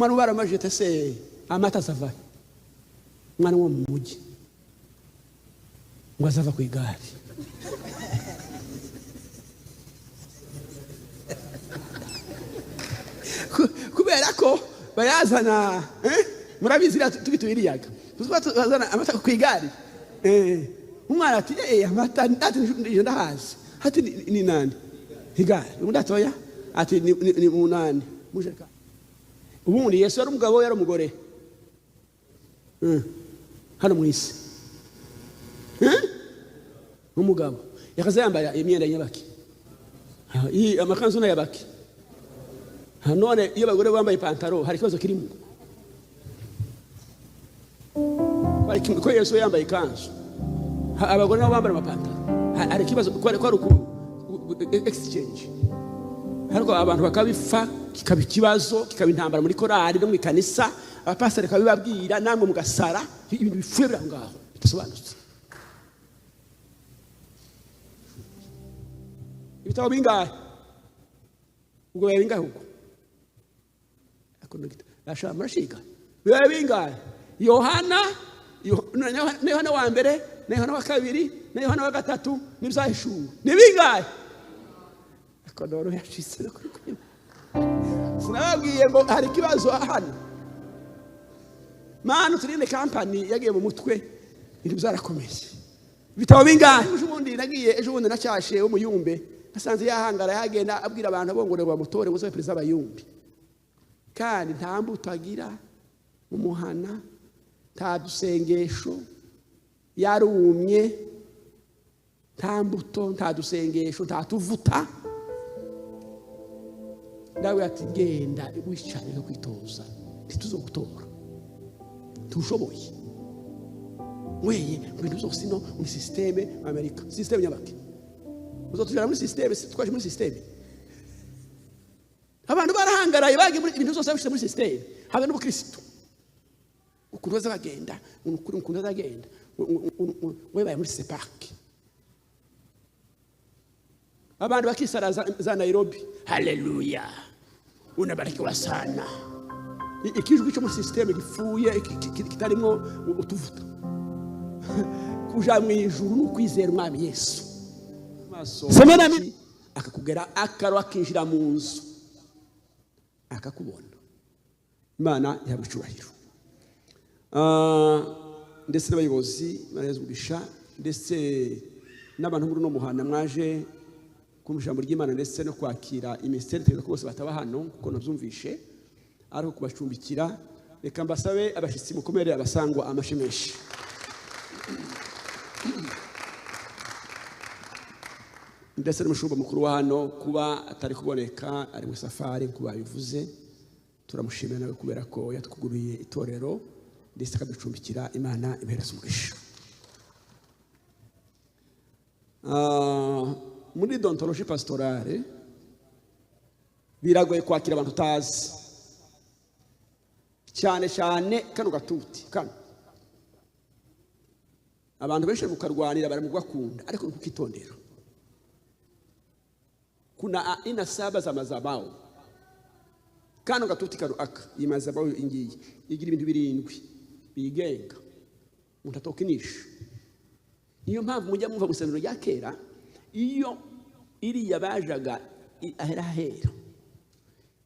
Umwana baramajete se amata azava, umwana wo mu mujyi ngo azava ku igare. Kubera ko bayazana, murabizi tubitubiriyaga bazana amata ku igare. Umwana ati amata ati ndahazi, ati ni nani igare, undi atoya ati ni munani mujereka. Ubundi Yesu yari umugabo, yari umugore hano mu isi, umugabo yakaza yambaye imyenda y'abaki, amakanzu n'ayabaki. None iyo abagore bambaye ipantaro hari ikibazo kirimo? Ko Yesu yambaye ikanzu, abagore nabo bambara amapantaro, hari ikibazo? Ko ari exchange, ariko abantu bakabifa kikaba ikibazo, kikaba intambara muri korali no mu ikanisa, abapasiteri bakabibabwira, namwe mugasara, ibintu bipfuye biri aho ngaho bidasobanutse. Ibitabo bingahe ubwo? Bibaye bingahe ubwo? Murashiga, bibaye bingahe? Yohana na Yohana wa mbere na Yohana wa kabiri na Yohana wa gatatu n'ibyahishuwe ni bingahe? Akodoro yacitse. Sinababwiye ngo hari ikibazo hano? Manu turinde kampani yagiye mu mutwe, ibintu byarakomeye. Ibitabo bingahe? Ejo bundi nagiye, ejo bundi nacyashe w'umuyumbe, nasanze yahangara yagenda abwira abantu abongore bamutore ngo perezida abayumbi, kandi nta mbuto agira mu muhana, nta dusengesho, yarumye, nta mbuto, nta dusengesho, nta tuvuta. Ndawe ati genda wicare no kwitoza, ntituzogutora, ntushoboye weye mu bintu byose no muri systeme Amerika, systeme nyabaki uzotujana muri systeme, twaje muri systeme. Abantu barahangaraye bagiye muri ibintu byose babishyize muri systeme, habe n'ubukristo. Ukuntu baza bagenda, ukuntu bazagenda webaye muri separk, abantu bakisara za Nairobi, haleluya unabarikiwa sana. Ikijwi cyo muri systeme gipfuye kitarimo utuvuta. Kuja mu ijuru ni ukwizera Umwami Yesu. Akakugera akaro akinjira mu nzu akakubona. Imana ihabwa icyubahiro, ndetse n'abayobozi barayazgurisha, ndetse n'abantu muri uno muhanda mwaje kumva ijambo ry'Imana ndetse no kwakira imisiteri, tegeko bose bataba hano kuko nabyumvishe, ariko kubacumbikira. Reka mbasabe abashyitsi mukomere abasangwa amashyi menshi. Ndetse n'umushumba mukuru wa hano kuba atari kuboneka ari mu safari nkuko babivuze, turamushimira nawe kubera ko yatwuguriye itorero ndetse akaducumbikira. Imana imuhereze umugisha. Muri deontologie pastorale biragoye kwakira abantu utazi, cyane cyane kano gatuti kano abantu benshi mukarwanira baramugakunda, ariko kukitondera. Kuna aina saba za mazabao. Kano gatuti kano aka iyi mazabao ingiyi igira ibintu birindwi bigenga umuntu atokinisha. Niyo mpamvu mujya mwumva mu isezerano rya kera iyo iriya bajaga ahera hera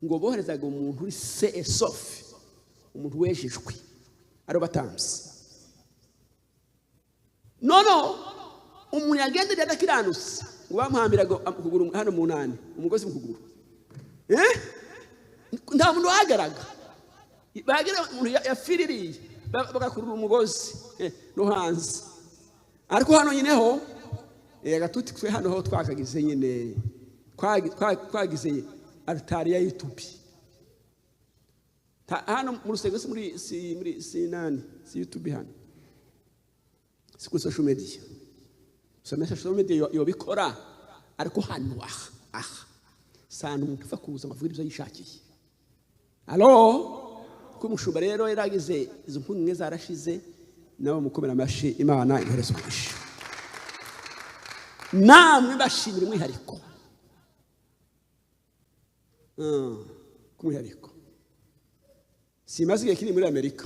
ngo boherezaga umuntu uri seesofi, umuntu wejejwe ari batambye. Nono umuntu yagendera adakiranutse ngo bamuhambiraga ukuguru hano munani, umugozi mu kuguru, nta muntu wahagaraga, bagira umuntu yafiririye bagakurura umugozi no hanze. Ariko hano nyine ho agatuti twe hano ho twakagize nyine twagize altari ya YouTube hano mu rusengero, si muri si nani si YouTube hano, si kuri social media. Social media yobikora, ariko hano aha sana umuntu ufa kuza ngo avuge ibyo yishakiye. Alo ko umushumba rero yaragize izo mpunge zarashize, nawe mukomera amashi. Imana ihereze umugisha. Namwe bashimira umwihariko, kumwihariko. Simaze igihe kinini muri Amerika,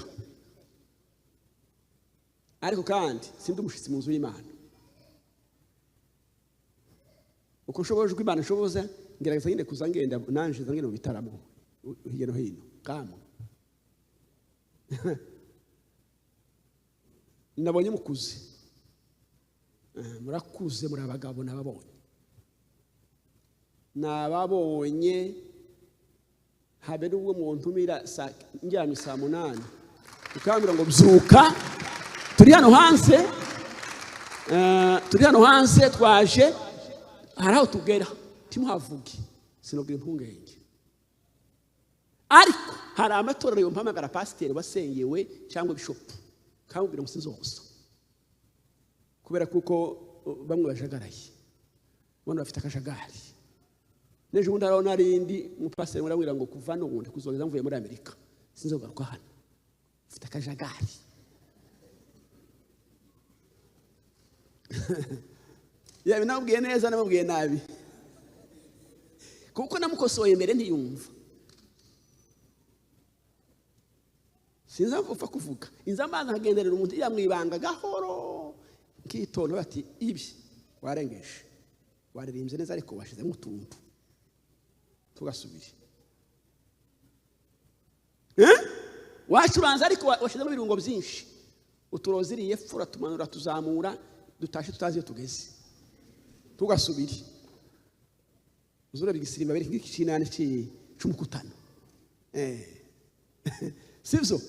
ariko kandi sindi umushitsi mu nzu y'Imana. Uko nshobojwe Imana nshoboza, ngerageza nyine kuza ngenda nanje ngenda mu bitaramo hirya no hino kamwe. Nabonye mukuze, murakuze, muri abagabo. Nababonye habe n'ubwo muntumira njyamye saa 8 ukambwira ngo byuka, turi hano hanze, turi hano hanze twaje, hari aho tugera timuhavuge, sinubwira impungenge. Ariko hari amatorero yompamagara pasiteri wasengewe cyangwa bishopu kamubwira ngo sinzoza, kubera kuko bamwe bajagaraye, bano bafite akajagari. N'ejo bundi hariho narindi umupasiteri murabwira ngo kuva n'ubundi kuzogeza mvuye muri Amerika sinzogaruka hano, ufite akajagari. Yabi namubwiye neza, namubwiye nabi, kuko namukosoye mbere ntiyumva. Sinza upfa kuvuga, inza mbanza nkagenderera umuntu yamwibanga gahoro, nkitonda bati ibi warengeje, waririmbye neza ariko washizemo utuntu, tugasubire. Wacuranze ariko washizemo ibirungo byinshi, uturoziriye fura tumanura tuzamura, dutashe tutazi iyo tugeze, tugasubire. Uzura bigisirimba biri nk'ikinani c'umukutano. Sivyo?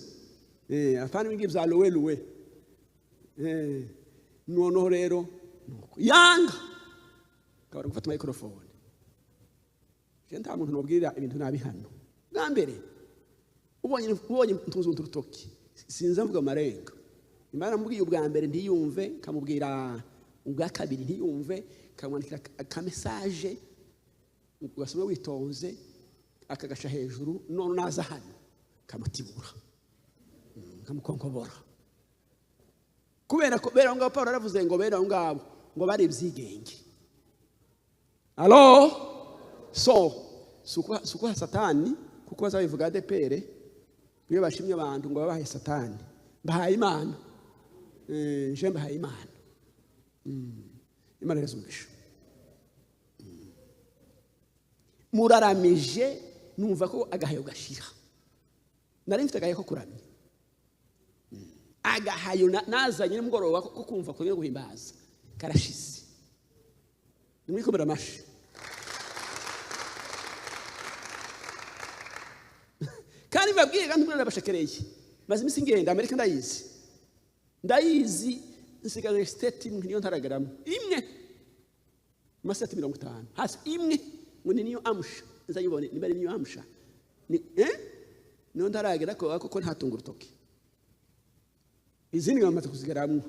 Afana ibingi bya lowe lowe. Noneho rero nuko yanga kabara gufata microphone. Je nta muntu nobwira ibintu nabi hano. Bwa mbere ubonye ntuzi urutoki, sinza mvuga amarenga. Imana mubwiye ubwa mbere ntiyumve, kamubwira ubwa kabiri ntiyumve, kamwandikira ka message ugasoma witonze, akagasha hejuru, none naza hano kamutibura, kamukonkobora. Kubera ko bera ngabo Paulo yaravuze ngo bera ngabo ngo bari ibyigenge. Allo so suko Satani, kuko bazabivuga ADPR iyo bashimye abantu ngo babahe Satani, bahaye Imana. Je mbahaye Imana. Imana irazumvisha. Muraramije numva ko agahayo gashira. Nari mfite agahayo ko kuramya, agahayo nazanye nimugoroba ko kumva ko guhimbaza karashize. Nimwikomera amashi. Kandi babwiye kandi murara bashakereye. Maze imisi ngenda Amerika ndayizi, ndayizi nsigaje state imwe niyo ntaragaramo imwe, amastate 50 hasi imwe ngo ni niyo amsha nzayibone, niba ari niyo amsha ni niyo ntaragera ko koko ntatunga urutoki. Izindi ngamaze kuzigaramwo,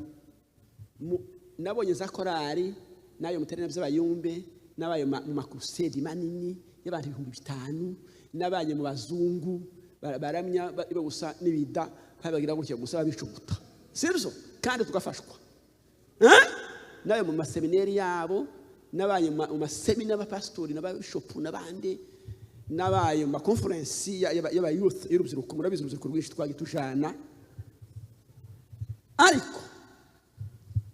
nabonye za korari nayo muterana by'abayumbe, nabaye mu makrusedi manini y'abantu 5000, nabanye mu bazungu baramya gusa n'ibida babagira gutya gusa babicuguta, sibyo? Kandi tugafashwa. Nayo mu maseminari yabo, nabaye mu masemina y'abapasitori n'ababishopu n'abandi, nabaye mu makonferensi y'aba youth y'urubyiruko, murabizi urubyiruko rwinshi twagitujana. Ariko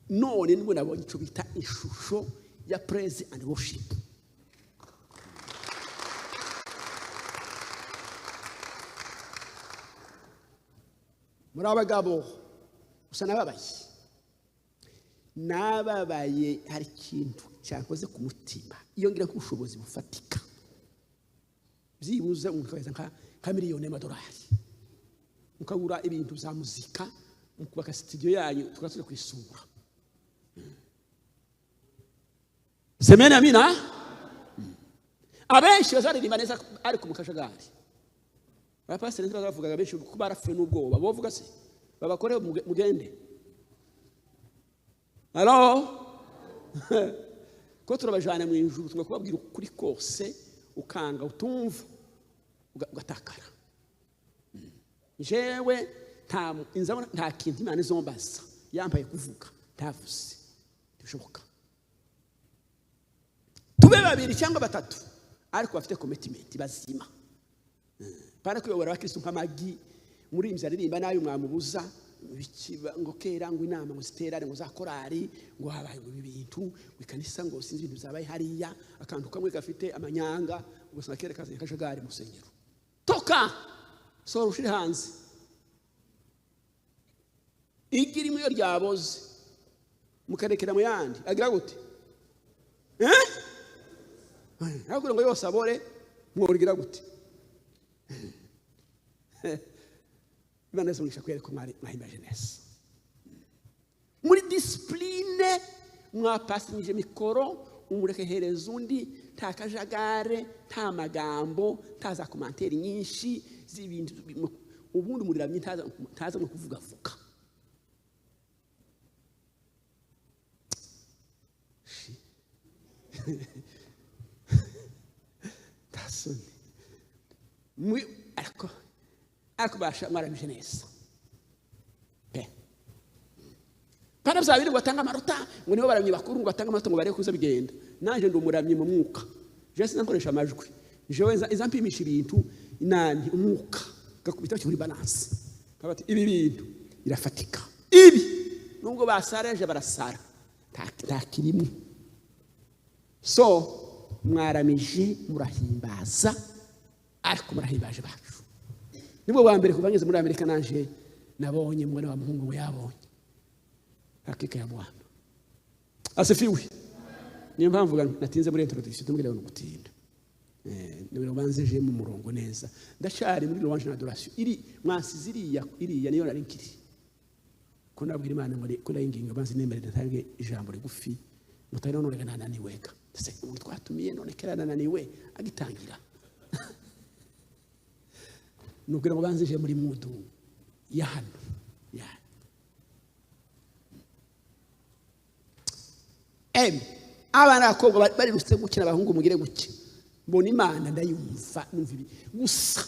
none nibwo nabonye icyo bita ishusho ya praise and worship. Muri abagabo gusa nababaye, nababaye hari ikintu cyakoze ku mutima, iyo ngira ko ubushobozi bufatika byibuze umuntu akageza nka miliyoni y'amadolari, mukagura ibintu bya muzika, mukubaka studio yanyu tugasubira kwisura. Semena amina. Abenshi bazaririmba neza ariko mu kajagari. Abapasiteri ntibazavugaga benshi kuko barapfuye n'ubwoba, bovuga se babakore mugende. Allo ko turabajana mu ijuru tugakubabwira ukuri kose, ukanga utumva ugatakara. Jewe nta kintu Imana izombaza yambaye kuvuga ntavuze, ntibishoboka. Tube babiri cyangwa batatu ariko bafite commitment bazima. Pana kuyobora abakristo nk'amagi Muri aririmba nayo mwamubuza ngo kera ngo inama ngo ziterane ngo za korari ngo habaye ngo ibintu ngo ikanisa ngo sinzi ibintu byabaye hariya, akantu kamwe gafite amanyanga ugasanga kera kazanye kajagari mu rusengero. Toka sora ushire hanze igira imwe ryaboze mukarekera mu yandi agira gute agira ngo yose abore mworigira gute. Imana yose kwereka mwahimbaje neza muri discipline, mwapasinyije mikoro umureke hereza undi, nta kajagare, nta magambo, nta za commentaire nyinshi z'ibintu. Ubundi umuriramye ntaza no kuvuga vuga. Tasoni ariko akubasha mwaramije neza pe. Pana byabiri ngo batanga amarota ngo nibo baramye bakuru ngo batanga amarota ngo bareke kuza bigenda. Nanje ndi umuramyi mu mwuka, je sinakoresha amajwi, jewe nza mpimisha ibintu inani umwuka gakubita kuri balance kabati ibi bintu birafatika ibi nubwo basaraje barasara nta kirimwe. So mwaramije murahimbaza, ariko murahimbaje bacu. Nibwo bwa mbere kuva ngeze muri Amerika nanje nabonye mwana wa muhungu we yabonye hakika ya Bwana asifiwe. Niyo mpamvu natinze muri introduction tumubwira ngo gutinda niyo banze je mu murongo neza. Ndashari muri louange na adoration iri mwasize iriya niyo nari nkiri ko nabwira Imana ngo ko ndayinginga banze nemere ntange ijambo rigufi mutari none rega nananiwega ndetse umuntu twatumiye none kera nananiwe agitangira nubwira ngo banze je muri mudu ya hano ya abana bakobwa bari rutse gukina abahungu mugire guke mbona Imana ndayumva numva ibi gusa.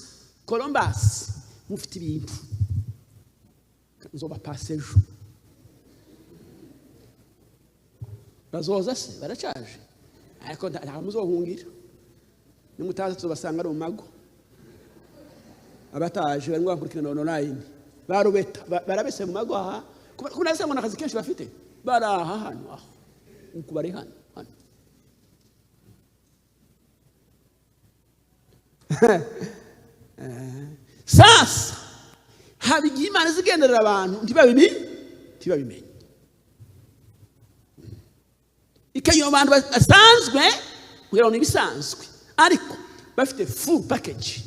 Columbus mufite ibintu nzoba passe ejo bazoza se baracaje ariko nta muzohungira nimutaza tuzobasanga ari mu mago abataje barimo bakurikirana online barubeta barabese mu mago aha kuna se ngo nakazi kenshi bafite baraha hano aho uko bari hano hano. Sasa haba igihe Imana izigenderera abantu ntibabimenye ikayo abantu basanzwe kugira ngo nibisanzwe ariko bafite full package,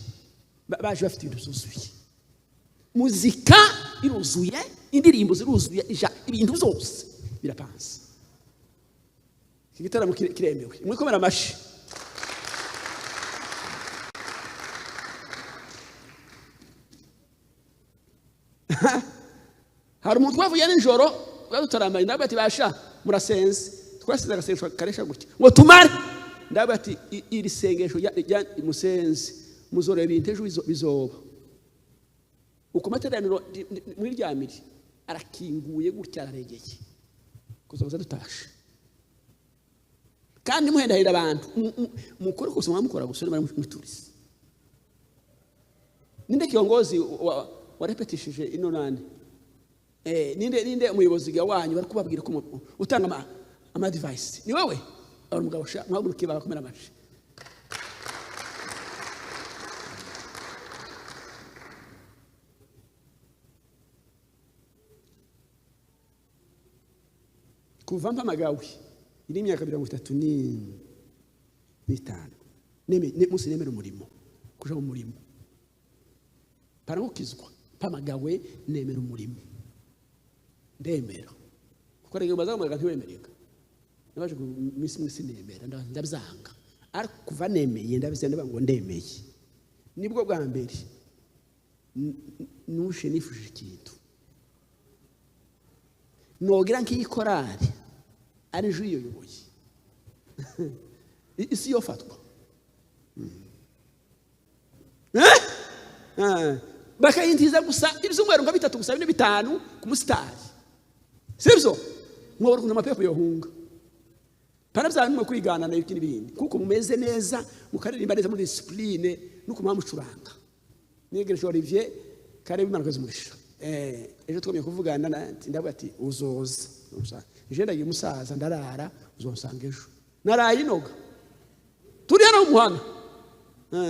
baje bafite ibintu byuzuye, muzika iruzuye, indirimbo ziruzuye, ibintu byose birapanze. Iki gitaramo kiremewe mwikomera amashi. Hari umuntu twavuye nijoro badutaramaye ndavuga ati basha murasenze twasize agasengesho karesha gutya ngo tumare ndavuga ati iri sengesho rya musenze muzoreba ibintu ejo bizoba uko materaniro muri ryamiri arakinguye gutya araregeye kuzoza dutashe. Kandi muhendahira abantu mukore kose mwamukora gusa mwiturize. Ninde kiongozi warepetishije ino nande ninde umuyobozi wanyu bari kubabwira ko utanga ama device ni wewe ari umugabo mwagurukiye bagakomera amashi. Kuva mpamagawe iri imyaka 35 musi nemera umurimo kuja mu murimo parangukizwa mpamagawe nemera umurimo ndemera kuko rege bazamuga ntiwemereka nabaje misi misi nemera ndabyanga ariko kuva nemeye ndabize ngo ndemeye nibwo bwa mbere nushe nifuje ikintu nogira nk'ikorari ari ju yoyoboye isi yofatwa bakayintiza gusa ibyumweru nka bitatu gusa bine bitanu ku musitari sibyo mwobora kuna mapepo yohunga parabya nimwe kwigana nayo ikindi bindi kuko mumeze neza mukaririmba neza muri discipline nuko mwamucuranga nigereje Olivier Kare Imana ikoze umugisha. Ejo twamye kuvugana, ndavuga ati uzoza. Je ndagiye umusaza ndarara, uzonsanga ejo. Naraye inoga. Turi hano mu muhanda.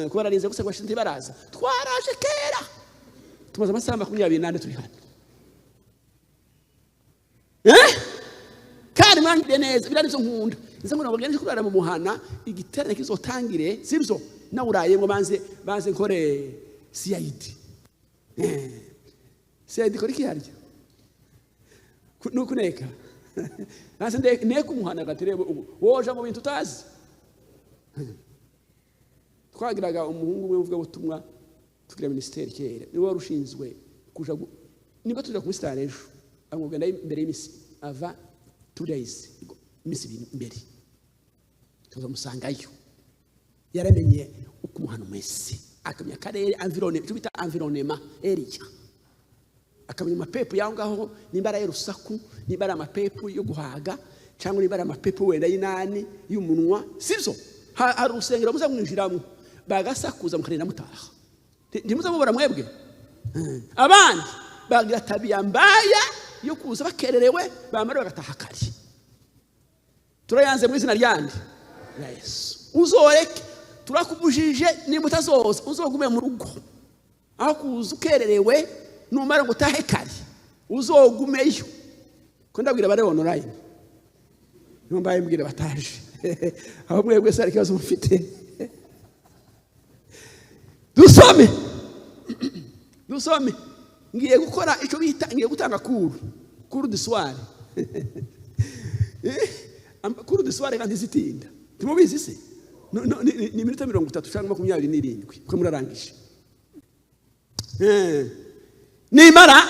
Kubera arinze gusa ngo ntibaraza. Twaraje kera. Tumaze amasaha 24 turi hano. Kandi mwangire neza, biriya nivyo nkunda. Nza ngo nabagende kurara mu muhana, igiterane kizotangire, sibyo? Na uraye ngo banze nkore CID. CID kora iki harya? Nukuneka. Banze ndeka umuhana gatirebe woja mu bintu utazi. Twagiraga umuhungu umwe uvuga ubutumwa tugira ministeri kera, niwe wari ushinzwe kuja niba tuja ku star ejo, amugenda imbere y'imisi ava 2 days imisi imbere tuzamusangayo. Yaramenye uko umuhano mwese, akamenya akarere environnement, icyo bita environnement area, akamenya amapepo yaho ngaho, nimba ari urusaku, nimba ari amapepo yo guhaga, cyangwa nimba ari amapepo wenda y'inani y'umunwa, sibyo? Hari urusengero muza mwinjiramo bagasakuza mukarenda mutaha, ntimuza mubora mwebwe. Abandi bagira tabia mbaya yo kuza bakererewe, bamara bagataha kare. Turayanze mu izina ryande ya Yesu. Uzoreke, turakubujije nimba utazoza uzogume mu rugo, aho kuza ukererewe numara ngo utahe kare uzogumeyo. Ko ndabwira abari online, niyo mbaye mbwira bataje aho mwebwe se hari ikibazo mufite. Dusome, dusome. Ngiye gukora icyo bita, ngiye gutanga cours du soir. Cours du soir kandi zitinda, ntimubizi se? Ni iminota 30 cyangwa 27 ko murarangije. Nimara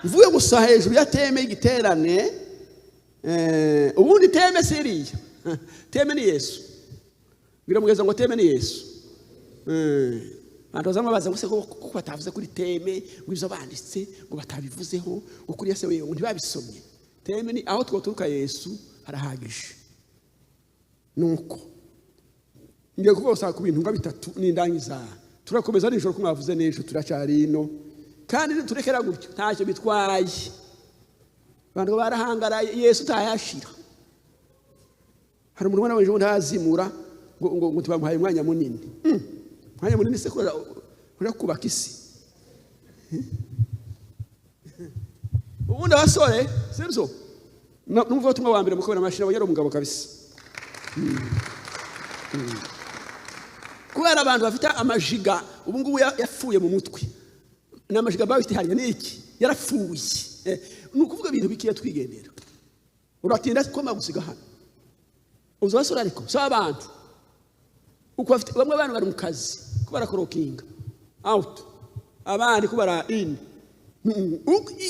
mvuye gusa hejuru ya thème y'igiterane. Ubundi thème siriya, thème ni Yesu. Biramugeza ngo thème ni Yesu. Abantu bazamubaza ngo se ko batavuze kuri thème, ngo ibyo banditse ngo batabivuzeho, ngo kuri Yesu wewe ntibabisomye. Thème ni aho twoturuka Yesu harahagije. Nuko ngiye kuvuga ku bintu nka bitatu nindangiza. Turakomeza nijoro ko mwavuze n'ejo turacyari ino, kandi turekera gutyo ntacyo bitwaye. Abantu barahangaraye Yesu utayashira. Hari umuntu ubona wejo ntazimura ngo ngo tubamuhaye umwanya munini. Umwanya munini se kora kubaka isi. Ubundi abasore sibyo? Numva ubutumwa wa mbere mukobona amashira abanyari umugabo kabisa. Kubera abantu bafite amajiga ubu ngubu yapfuye mu mutwe. N'amajiga bafite hariya ni iki? Yarapfuye. Ni ukuvuga ibintu bikiye twigendera. Uratinda koma gusiga hano. Uzasura ariko so abantu uko bafite bamwe abantu bari mu kazi ko barakorokinga out, abandi ko bara in,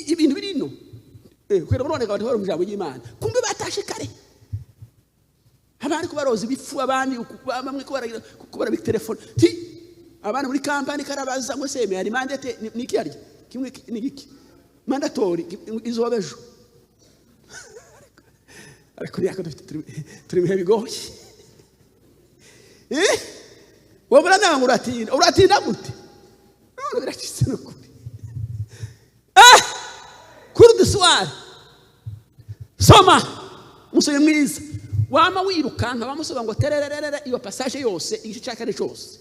ibintu biri ino. Kwera murone abantu bari mu jambo ry'Imana kumbe batashe kare, abandi ko baroza ibifu, abandi bamwe ko baragira ko barabika telefone ti, abandi muri company karabaza ngo seme hari mandate niki yarya kimwe ni iki mandatory izobejo. Ariko yako dufite turi bihe bigoye. Wabura nanga uratinda, uratinda gute? None biracitse n'ukuri. Cours du soir. Soma musore mwiza wama wirukanka bamusaba ngo terererere iyo passage yose igice cya kane cyose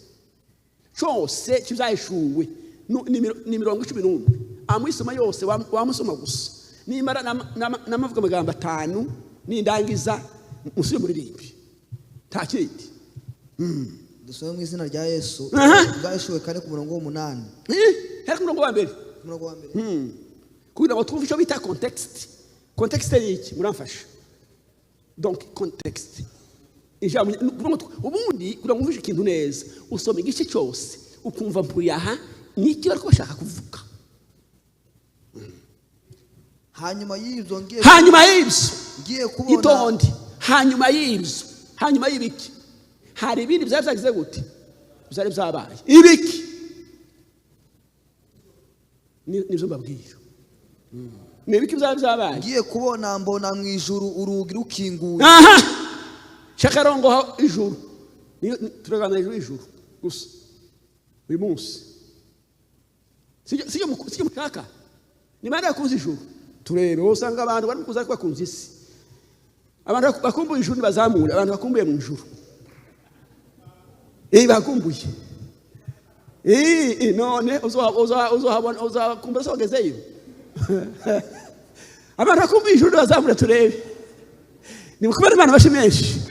cyose kizahishuwe ni 11 amwisoma yose wamusoma gusa. Nimara namavuga amagambo 5 nindangiza musubire muririmbi nta kindi. Dusome mu izina rya Yesu. Bwahishuwe kane ku murongo w'8. Hera ku murongo wa mbere. Ku murongo wa mbere. Kugira ngo twumve icyo bita context. Context ni iki? Muramfasha. Donc context. Ijambo ubundi kugira ngo wumve ikintu neza, usoma igice cyose ukumva mpuyaha n'icyo bariko bashaka kuvuga. Hanyuma y'ibyo ngiye Hanyuma y'ibyo ngiye kubona itonde. Hanyuma y'ibyo, hanyuma y'ibiki, hari ibindi byari byagize gute? Byari byabaye ibiki? Nibyo mbabwira. Ni ibiki byari byabaye? Ngiye kubona mbona mu ijuru urugi rukinguye. Aha, shakarongo ijuru. Turaganira ijuru ijuru gusa uyu munsi. Sijyo mushaka? Ni bande bakunze ijuru? Turebe, usanga abantu bari kuza bakunze isi. Abantu bakumbuye ijuru bazamure, abantu bakumbuye mu ijuru. Bakumbuye. None uzohabona uzakumbura sogezeyo. Abantu bakumbuye ijuru bazamure turebe. Ni kubera Imana bashimenshi.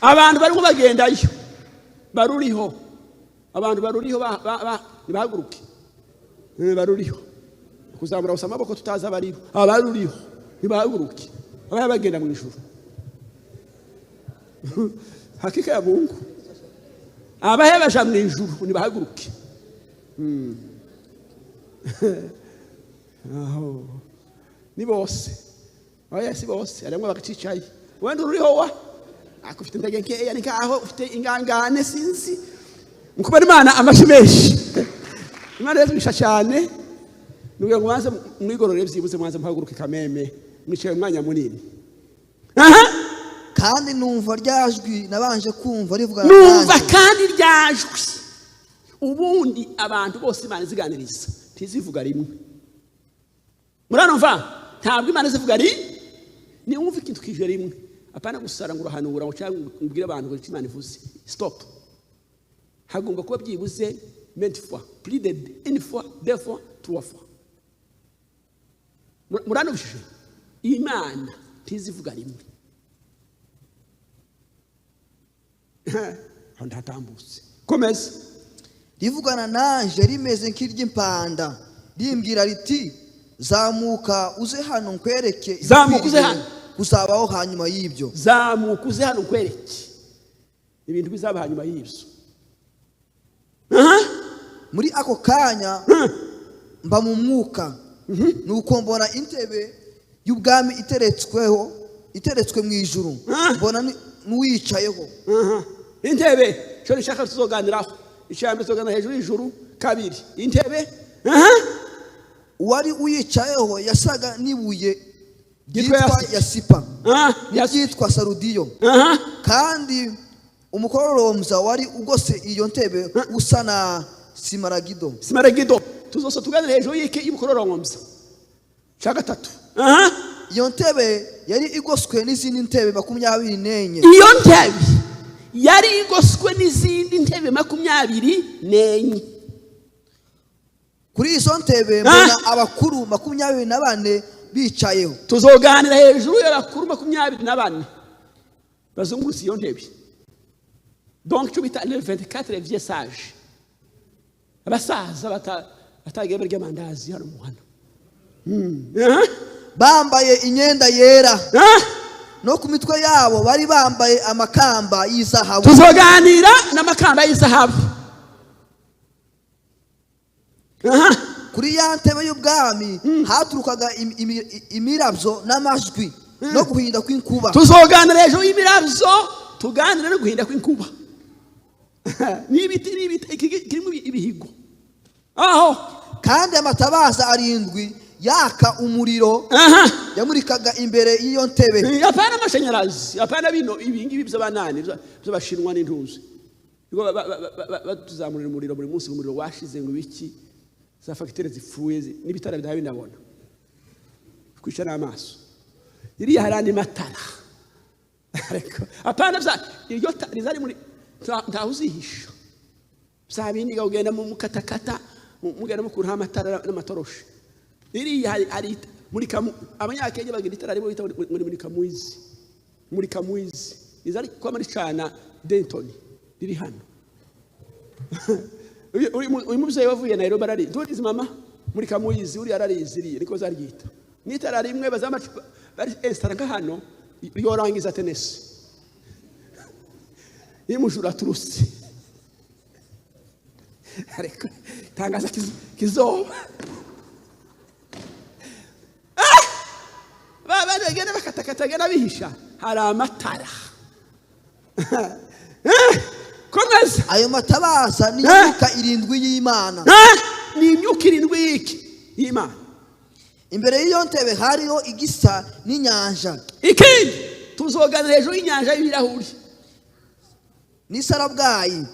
Abantu barimo bagendayo. Baruriho. Abantu baruriho nibahaguruke. Baruriho. Kuzamura gusa amaboko tutazi abariho. Abaruriho nibahaguruke. Abaya bagenda mu ijuru. Hakika ya Mungu. Abahe baja mu ijuru nibahaguruke. Aho. Ni bose. Oya si bose, arimo bakacicaye. Wenda uriho wa? Akufite intege nkeya ni kaho ufite ingangane sinzi. Mukubara Imana amashi menshi. Imana yatwisha cyane. Nugira ngo mwanze mwigorore byibuze mwanze muhaguruke kameme mwicaye umwanya munini. Aha. Kandi numva ryajwi nabanje kumva rivuga numva kandi ryajwi. Ubundi abantu bose Imana iziganiriza ntizivuga rimwe. Muranumva? Ntabwo Imana izivuga rimwe. Ni wumva ikintu kije rimwe. Apana gusara ngo urahanura ngo cyangwa ubwire abantu ngo Imana ivuze. Stop. Hagomba kuba byibuze maintes fois, plus de une fois, deux fois, trois fois. Muranumvishije? Imana ntizivuga rimwe. Aho ndatambutse. Komeza. Rivugana nanje rimeze nk'iry'impanda, rimbwira riti zamuka uze hano nkwereke. Zamuka uze hano. Kuzabaho hanyuma y'ibyo. Zamuka uze hano nkwereke ibintu bizaba hanyuma y'ibyo. Muri ako kanya mba mu mwuka, nuko mbona intebe y'ubwami iteretswe mu ijuru, mbona n'uwicayeho. Intebe cyo nshaka tuzoganiraho. Icya mbere tuzoganira hejuru y'ijuru, kabiri intebe. Uwari uyicayeho yasaga n'ibuye ryitwa yasipa, ryitwa sarudiyo, kandi umukororombya wari ugose iyo ntebe usa na simaragido. Simaragido tuzoso tuganira hejuru y'iki y'umukororombya. Cya gatatu. Iyo ntebe yari igoswe n'izindi ntebe 24. Iyo ntebe yari igoswe n'izindi ntebe 24. Kuri izo ntebe mbona abakuru 24 bicayeho. Tuzoganira hejuru y'abakuru 24 bazungurutse iyo ntebe. Donc tu bita les 24 vieux sages. Abasaza batagiye barya amandazi hano muhana. Bambaye imyenda yera. No ku mitwe yabo bari bambaye amakamba y'izahabu. Tuzoganira n'amakamba y'izahabu. Kuri ya ntebe y'ubwami haturukaga imirabyo n'amajwi no guhinda kw'inkuba. Tuzoganira hejuru y'imiravyo, tuganira no guhinda kw'inkuba. N'ibiti n'ibiti kirimo ibihigo. Aho kandi amatabaza 7 yaka umuriro yamurikaga imbere y'iyo ntebe. Apana amashanyarazi, apana bino ibingibi by'abanani by'abashinwa n'intuzi. Batuzamurira umuriro buri munsi, umuriro washize ngo ibiki za fagitire zipfuye n'ibitara bidaha binabona. Kwica n'amaso. Iriya hari andi matara. Ariko apana bya iryo rizari muri ntaho uzihisha. Bya bindi ugenda mu mukatakata mugenda mukura amatara n'amatoroshi. Iriya hari muri kamu abanyakenya bagira itara rimwe bita muri kamwizi. Muri kamwizi izari kwa muri cana Denton riri hano. Uyu mubyeyi wavuye Nairobi arari. Ndurizi mama muri kamwizi uri ararizi iri niko zaryita. Nitara rimwe bazama bari installa nka hano yorangiza tennis. Imujura turusi. Ariko tangaza kizoba. Baba bagenda bakatakata bihisha hari amatara. Komeza. Ayo matabaza ni imyuka 7 y'Imana. Ni imyuka 7 y'iki y'Imana. Imbere y'iyo ntebe hariho igisa n'inyanja. Ikindi tuzoganira hejuru y'inyanja y'ibirahuri n'isarabwayi.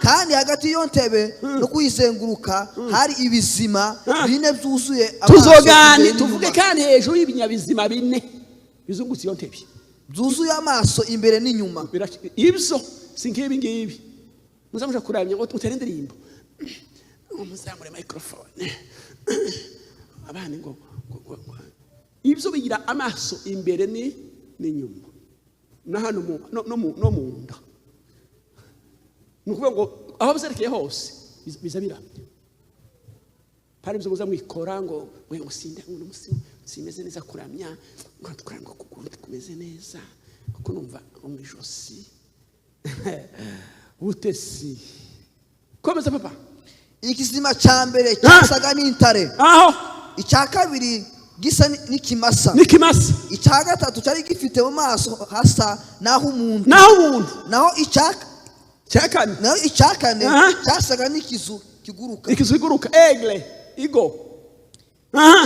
Kandi hagati y'iyo ntebe no kuyizenguruka hari ibizima bine byuzuye amaso Tuzogani tuvuge kandi hejuru y'ibinyabizima bine bizungutse iyo ntebe byuzuye amaso imbere n'inyuma. Ibyo si nk'ibi ngibi muzamuja kuramya ngo mutere indirimbo, muzamure microphone abana ngo ibyo bigira amaso imbere ni n'inyuma na hano no mu nda. Ni ukuvuga ngo aho byerekeye hose biza biramya. Hari ibyo muza mwikora ngo ngo sinde ngo simeze neza kuramya, ngo twanga kuguru kumeze neza kuko numva mu ijosi butesi. Komeza papa. Ikizima cya mbere cyasaga n'intare, aho icya kabiri gisa n'ikimasa, n'ikimasa, icya gatatu cyari gifite mu maso hasa naho umuntu, naho icya kane cyasaga n'ikizu kiguruka, ikizu kiguruka, aigle, igo.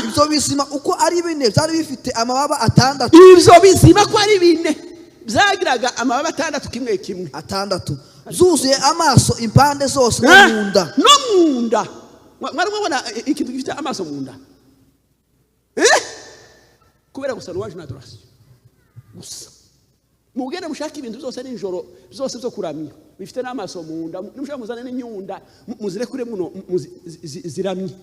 Ibyo bizima uko ari bine byari bifite amababa atandatu. Ibyo bizima ko ari bine byagiraga amababa atandatu, kimwe kimwe atandatu, zuzuye amaso impande zose no mu nda. No mu nda. Mwari mwabona ikintu gifite amaso mu nda? Kubera gusa louange na adoration gusa. Mugende mushaka ibintu byose nijoro byose byo kuramya bifite n'amaso mu nda, nimushaka muzane n'inyunda muzirekure muno ziramye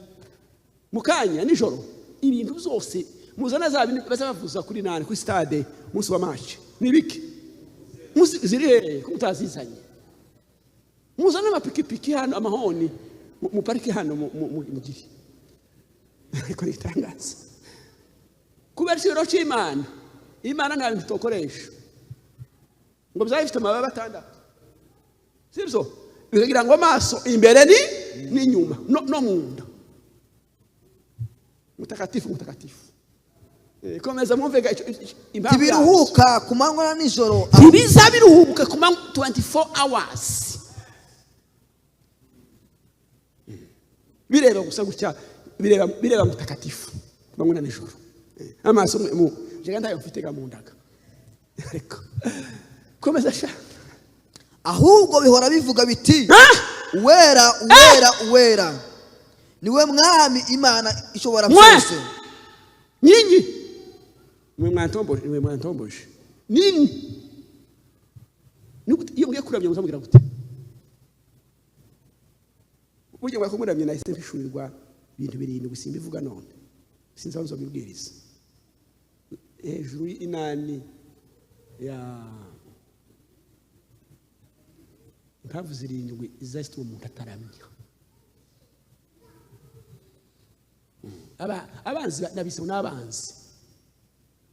mukanya nijoro. Ibintu byose muzana za bintu bazabavuza kuri nani kuri stade umunsi wa match nibiki ziri hehe ko mutazizanye? Muzana amapikipiki hano, amahoni mu pariki hano mu gihe ariko nitangaza kubera ikiro cy'Imana. Imana nta bintu tokoresha ngo byari bifite amababa atandatu, sibyo? Bikagira ngo amaso imbere ni n'inyuma no mu nda. Mutakatifu, mutakatifu. Komeza mwumve impamvu. Ntibiruhuka ku manywa na nijoro. Ntibiza biruhuka ku manywa 24 hours. Bireba gusa gutya, bireba mutakatifu ku manywa na nijoro. Amaso mu jega ndayo mfite ga mu ndaga. Ariko komeza sha. Ahubwo bihora bivuga biti uwera, uwera, uwera niwe mwami Imana ishobora byose. Nyinyi mwe mwantomboje, mwe mwantomboje nini? Iyo ngiye kuramya muzamubwira gute? Burya ngo kumuramya nahise mpishurirwa ibintu birindwi simbivuga none, sinzi aho nzobibwiriza. Hejuru y'inani ya impamvu zirindwi izatuma umuntu ataramya. Abanzi nabise n'abanzi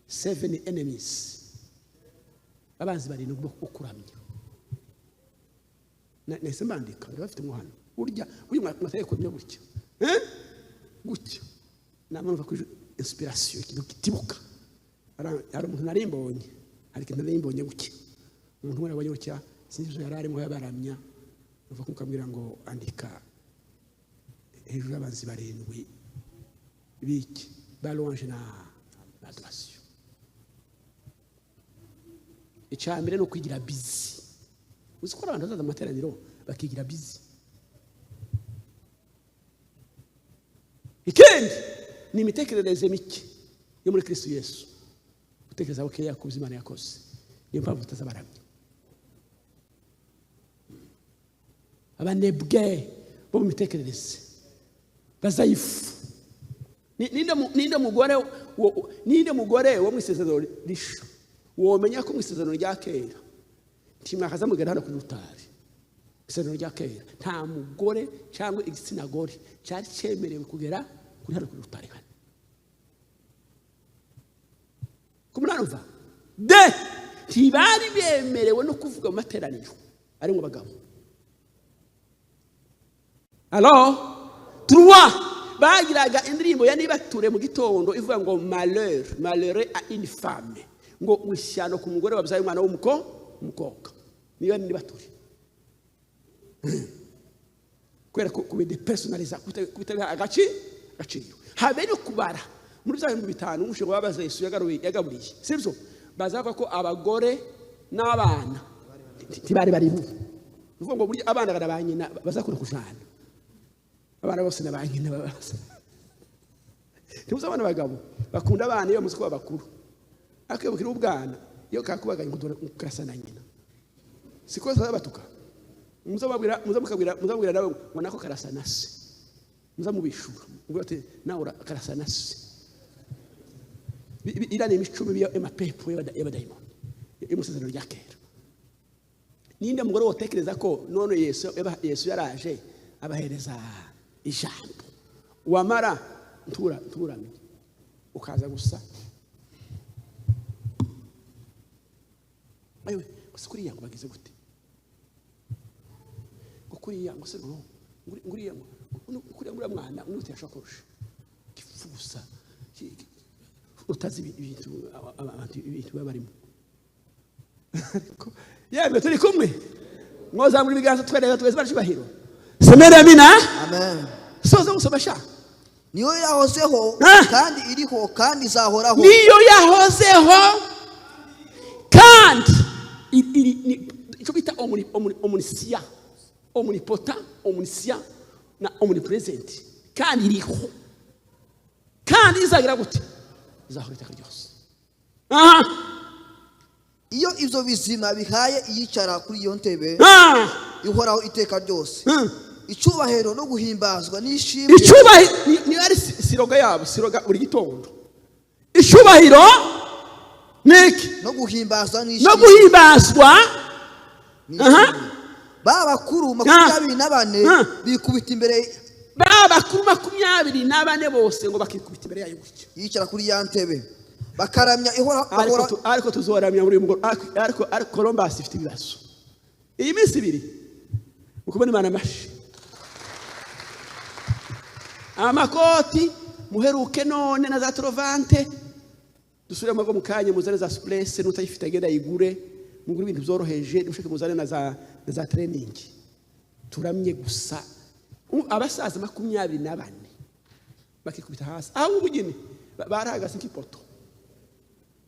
7 enemies, abanzi barindwi bo kuramya. Nahise mbandika ndabafite mu hano. Burya uyu mwateye kuramya gutya gutya namva ko inspiration ikintu kitibuka. Hari umuntu nari mbonye, hari ikintu nari mbonye gutya, umuntu wari abonye gutya, sinzi ibyo yari arimo yabaramya. Uva kumukabwira ngo andika hejuru y'abanzi barindwi biki ba louange na adoration. Icya mbere no kwigira busy. Uzi ko abantu bazaza amateraniro bakigira busy. Ikindi ni imitekerereze mike yo muri Kristo Yesu, gutekereza bukeya ku byo Imana yakoze. Niyo mpamvu batazabaramya. Abanebwe bo mu mitekerereze bazayifu. Ninde mugore wo mu isezerano risha womenya ko mu isezerano rya kera ntimwakaza mugera hano kuri rutari? Isezerano rya kera nta mugore cyangwa igitsina gore cyari cyemerewe kugera kuri hano kuri rutari hano. Kumurumva de ntibari bemerewe no kuvuga mu materaniro ari mu bagabo. Alors trois bagiraga indirimbo ya nibature mu gitondo ivuga ngo malheur, malheureux à une femme, ngo ishyano ku mugore wabyaye umwana w'umukobwa. Niyo nibature kubera ko kubidepersonaliza, kubitabiha agaciro. Habe no kubara muri bya 5000 umushinga wabaza Yesu yagaburiye, sibyo? Bazavuga ko abagore n'abana ntibari barimo. Nuvuga ngo burya abana na ba nyina bazakunda kujana. Abana bose na ba nyina babaza. Ntibuze abana bagabo bakunda abana iyo muzi ko bakuru. Akebukira ubwana iyo kakubaganye ngo karasa na nyina. Siko zabatuka. Muzababwira muzamukabwira muzabwira nawe ngo nako karasa na se. Muzamubishura. Ngo ati nawe karasa na se. Ira ni imicumi y'amapepo y'abadayimoni. Imusezerano rya kera. Ninde mugore wotekereza ko none Yesu yaraje abahereza ijambo. Wamara nturamye ukaza gusa. Ayiwe kuriya ngo bagize gute? Ngo kuriya ngo se no nguriya ngo kuriya nguriya mwana unute yashakorosha. Kifusa utazi ibintu abantu ibintu babarimo. Yemwe turi kumwe. Mwozamura ibiganza twereka twese barashibahiro. Semere amina. Amen. Soza musoma sha. Niyo yahozeho kandi iriho kandi izahoraho. Niyo yahozeho kandi icyo bita omnisia, omnipotent, omniscient na omnipresent. Kandi iriho. Kandi izagira gute? Izahora iteka ryose. Aha. Iyo ibyo bizima bihaye iyicara kuri iyo ntebe ihoraho iteka ryose. Icyubahiro no guhimbazwa n'ishimwe. Icyubahiro ni ari siroga yabo, siroga buri gitondo. Icyubahiro niki? No guhimbazwa n'ishimwe. No guhimbazwa. Ba bakuru 24 bikubita imbere. Ba bakuru 24 bose ngo bakikubita imbere yayo gutya. Yicara kuri ya ntebe. Bakaramya ihora ariko tuzoramya muri mugoro ariko Columbus ifite ibibazo. Iyi minsi ibiri ukubona Imana amashi. Amakoti muheruke none na za trovante dusubire mu mukanye muzane za souplesse n'utayifite agenda yigure mugure ibintu byoroheje mushake muzane na za training. Turamye gusa abasaza 24 bakikubita hasi aho ubugeni barahagaze nk'ipoto.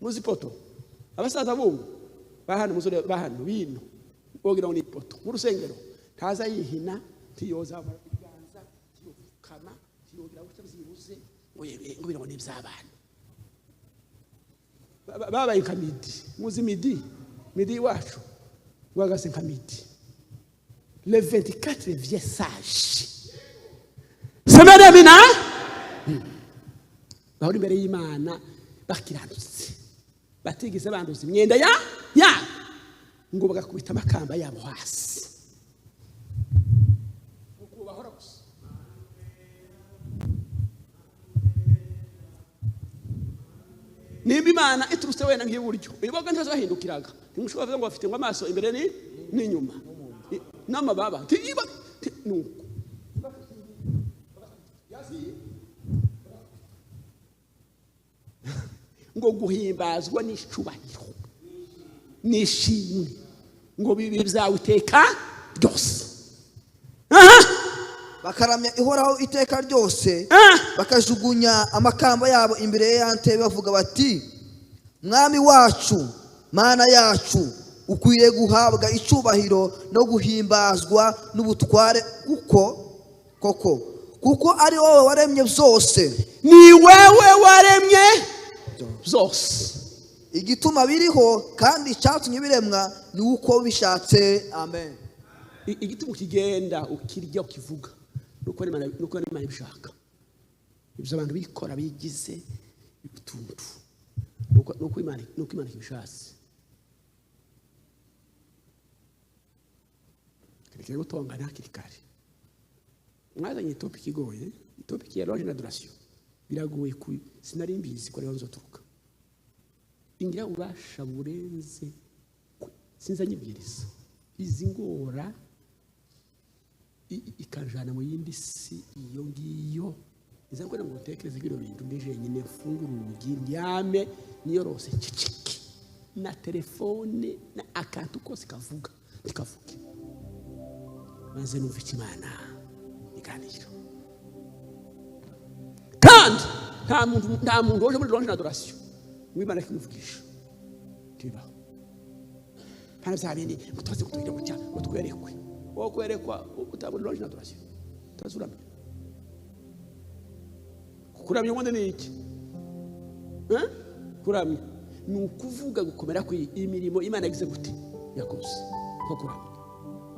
Muzi poto abasaza bubu bahano muzore bahano bino wogira ngo ni ipoto mu rusengero ntaza yihina tiyoza ibiganza tiyokama tiyogira gutya byibuze ngo ngo bino ni by'abana babaye nka midi. Muzi midi midi wacu wagase nka midi. Le 24 vieux sage semere mina bahuri imbere y'Imana bakiranutse batigeze banduza imyenda ya ngo bagakubita amakamba yabo hasi. Uko bahora gusa. Nimba Imana iturutse wena nk'iburyo iboga ntazahindukiraga ntimushobora kuvuga ngo bafite ngo amaso imbere ni n'inyuma n'amababa tiba nuko ngo guhimbazwa n'icubahiro n'ishimwe ngo bibi byawe iteka ryose. Bakaramya ihoraho iteka ryose bakajugunya amakamba yabo imbere ya ntebe bavuga bati Mwami wacu Mana yacu ukwiye guhabwa icyubahiro no guhimbazwa n'ubutware kuko koko kuko ari wowe waremye byose. Ni wewe waremye byose. Igituma biriho kandi icyatumye biremwa ni uko bishatse. Amen. Igituma ukigenda ukirya ukivuga nuko Imana ibishaka. Ibyo abantu bikora bigize utuntu nuko Imana ibishatse. Kireke gutongana hakiri kare. Mwazanye topic igoye, topic ya louange na adoration. Biragoye ku sinari mbizi ko ariho nzoturuka. Ingira ubasha burenze sinza nyibwiriza. Izi ngora ikanjana mu yindi si iyo ngiyo. Iza ngo ngo ntekereze bino bintu ndije nyine mfungura urugi ndyame niyorose ciciki na telefone na akantu kose kavuga tikavuge. Maze numva Imana iganira. Kandi nta muntu waje muri louange na adoration mwibana kimuvugisha tibaho. Pana zabindi mutoze kutwira gutya ngo twerekwe. Wo kwerekwa utabona louange na adoration. Utazuramya. Kuramya ubundi ni iki? Kuramya ni ukuvuga gukomera ku imirimo Imana yagize gute yakoze. Ko kuramya